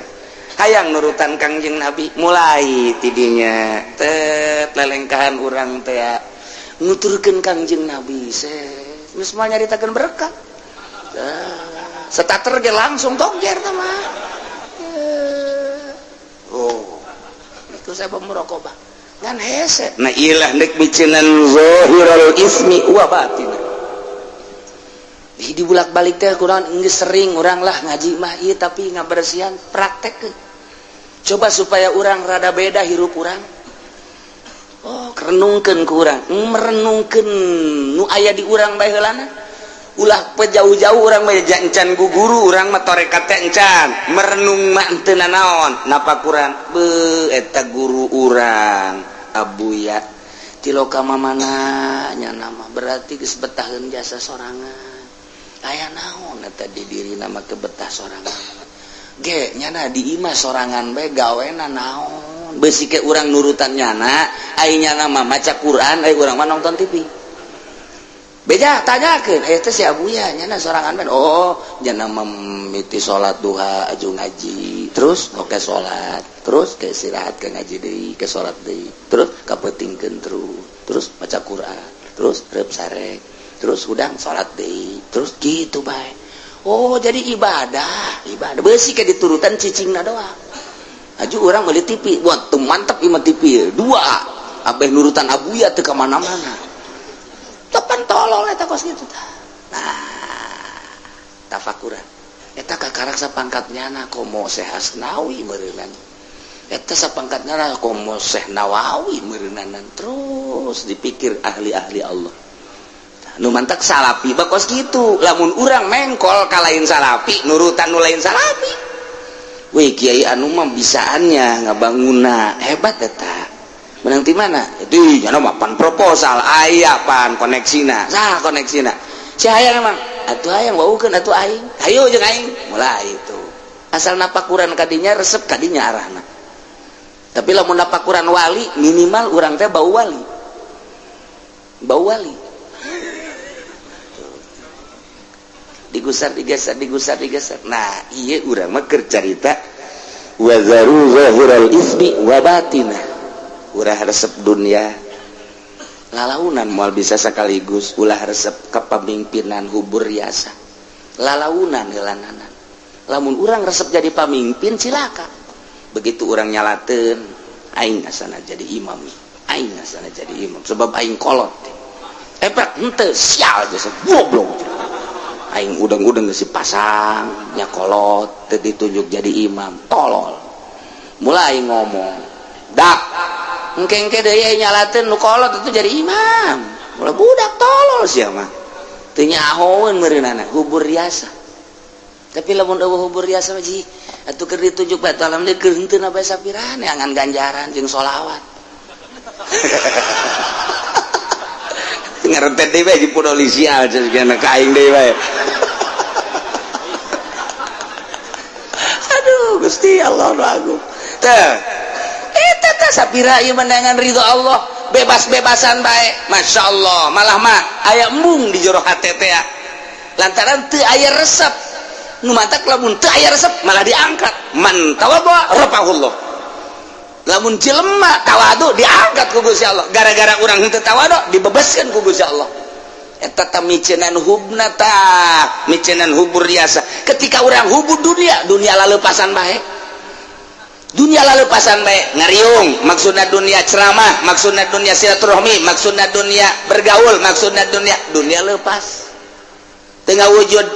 hayang nurutan Kangjeng Nabi. Mulai tidinya tet lelengkahan urang teh nuturkeun Kangjeng Nabi, set geus moal nyaritakeun berkat. Starter ge langsung tokjer teh mah. Oh, itu saya muraqabah ngan hese. Nah, ilah nek miceunan zahirul ismi wa batin. Di bulak-balik teh kurang geus sering urang lah ngaji mah ieu, tapi ngabersihan praktek. Coba supaya urang rada beda hirup urang. Oh, renungkeun ku urang, merenungkeun nu aya di urang bae heulana. Ulah jauh-jauh, urang mah encan guguru, urang mah torekat teh encan merenung mah teu nanaon napakuran. Be eta guru urang Abuya tiloka mamana nya nama, berarti geus betaheun jasa sorangan. Aya naon eta di diri nama kebetah sorangan ge nyana di imah sorangan bae gawena naon? Besi ke urang nurutan nyana, ai nyana mah maca Quran, ai urang mah nonton TV. Beja tanyakeun eh teh si Abuya nyana sorangan bae. Oh, nyana mimiti salat duha aju ngaji terus, oke salat terus, ke istirahat, ke ngaji deui, ke salat deui terus, kapeutingkeun terus, terus maca Quran terus, reup sare terus, hudang salat deui terus, gitu bae. Oh, jadi ibadah ibadah besi ke diturutan cicingna doang. Aju urang meuli TV, wah tuh mantep ima TV dua, abeh nurutan Abuya teu ka mana-mana. Tepan tolol eta kos kitu tah. Nah, tafakuran eta kakarak sapangkat nyana komo Syekh Asnawi meureunan, eta sapangkat nyana komo Syekh Nawawi meureunanan. Terus dipikir ahli-ahli Allah nu mantak salapi bakos gitu. Lamun urang mengkol ka lain salapi, nurutan nu lain salapi, wih, kiai anu mah bisaannya ngabanguna hebat, eta menang di mana itu nyana mah pan proposal aya, pan koneksina sah, koneksina si hayang emang atuh hayang waukeun atuh aing, hayu jeung aing. Mulai itu asal napakuran kadinya, resep kadinya arahna. Tapi lamun napakuran wali, minimal urang teh bau wali, bau wali. Digusar digeser, digusar digeser. Nah, iya urang mah keur carita wa zaru zahiral ismi wa batinah. Ulah resep dunia, lalaunan moal bisa sekaligus. Ulah resep kepemimpinan, hubur riasa, lalaunan heulananan. Lamun urang resep jadi pamimpin, cilaka. Begitu urang nyalateun, aing asana jadi imam, aing asana jadi imam sebab aing kolot epek henteu sial jasa goblok aing udang-udang geus pasang nya kolot teu ditunjuk jadi imam, tolol. Mulai ngomong dak engke-engke deui nyalateun nu kolot itu jadi imam, mulai budak tolol sia mah teu nyahoeun meureunana hubur riasa. Tapi lamun eueuh hubur riasa mah ji atuh keur ditunjuk batu alam deui keur henteu bae sapirane angan ganjaran jeung sholawat. Ngarentet deui bae jeung sial cenah ka aing deui bae. Aduh Gusti Allah nu agung teh eta teh sapira ieu menangan ridho Allah, bebas-bebasan bae. Masya Allah, malah mah aya embung di jero hate teh lantaran teu aya resep. Nu matak lamun teu aya resep malah diangkat. Man tawadhu rafa'ahullah. Lamun jelema tawadu diangkat ku Gusti Allah. Gara-gara urang henteu tawadu dibebaskeun ku Gusti Allah. Eta tah miceunan hubna tah, miceunan hubur riasa. Ketika urang hubur dunia, dunia laleupasan bae. Dunia laleupasan bae, ngariung maksudna dunia ceramah, maksudna dunia silaturahmi, maksudna dunia bergaul, maksudna dunia, dunia lepas. Tengah wujud.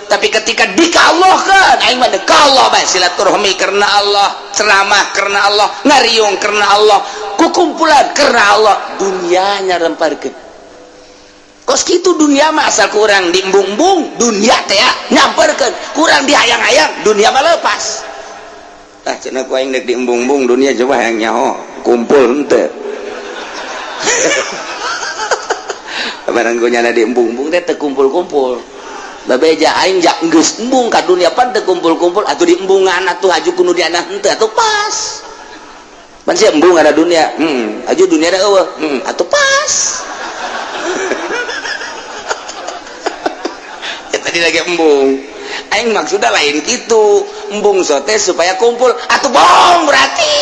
Tapi ketika dikallahkan, aing mah Allah bae, silaturahmi karena Allah, ceramah karena Allah, ngariung karena Allah, kukumpulan karena Allah, dunianya remparkeun. Kos kitu dunia mah asal kurang diembung-embung, dunia teh nyamperkeun, kurang dihayang-hayang, dunia mah lepas. Ah cenah ku aing deuk diembung-embung dunia, coba hayang nyaho kumpul henteu. Barang ku nyana diembung-embung teh teu kumpul-kumpul. Babeja aing jak geus embung ka dunia pan teu kumpul-kumpul atuh diembungan atuh haju ku nu diana henteu atuh pas. Pan sia embung ada dunia, haju dunia da eueuh, atuh pas. Tadi lagi embung aing maksudnya lain gitu. Embung sote supaya kumpul. Atuh bohong berarti,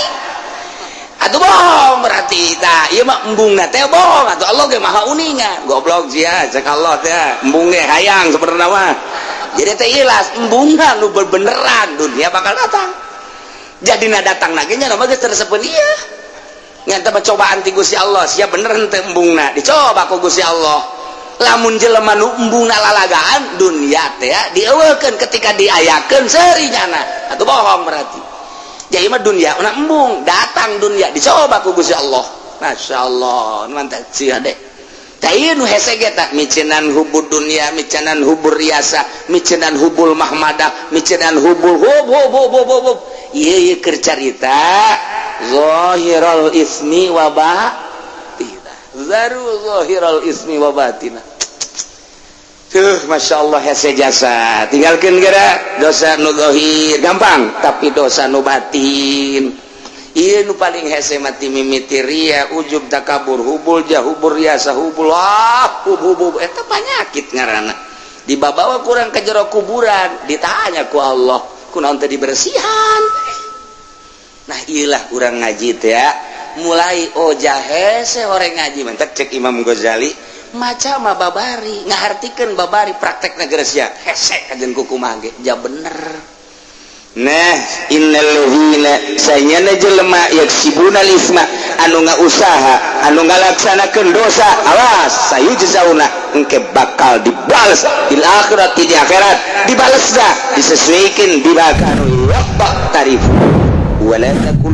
atuh bohong berarti. Tah, ieu mah embungna teh bohong. Atuh Allah ge Maha uninga. Goblok sia, cek Allah teh embung ge hayang sebenarnya mah. Jadi teh ikhlas embungna nu beneran dunia bakal datang. Jadi na datang lagi nya nama geus tersepeun ieu. Ngan teh cobaan ti Gusti Allah, sia bener henteu embungna. Dicoba ku Gusti Allah. Lamun jelema nu embungna lalagaan dunia teh dieuweukeun, ketika diayakeun seuri nyana. Atuh bohong berarti. Jadi mah dunia na embung, datang dunia dicoba ku Gusti Allah. Masya Allah, mantap sih deh. Tah, nu hese ge tah micenan hubud dunia, micenan hubur riasa, micenan hubul mahmadah, micenan hubul hub hub hub hub hub. Ieu ieu keur carita zahiral ismi wa batina. Zaru zahiral ismi wa batina. Tuh, Masya Allah, hese jasa. Tinggalkan geura dosa nu zahir gampang, tapi dosa nu batin ieu nu paling hese mati mimiti ria, ujub, takabur, hubul jah, hubur riasa, hubul ah, hub hub hub. Eta penyakit ngaranna. Dibawa kurang ke jero kuburan, ditanya ku Allah, kunaon teh dibersihan? Nah, iyalah urang ngaji teh ya. Mulai oh hese orang ngaji mentek cek Imam Ghazali maca mah babari ngahartikeun, babari praktek negara sia hese kajen kumaha ge ja bener. Nah, innal ladzina sanyana jelema yaksibuna isma anu ngausaha, anu ngalaksanakeun dosa, awas, sayujzauna engke bakal dibales fil akhirati, di akhirat dibales dah disesuaikan bima kanu yaqtarifu. Wala taqulu.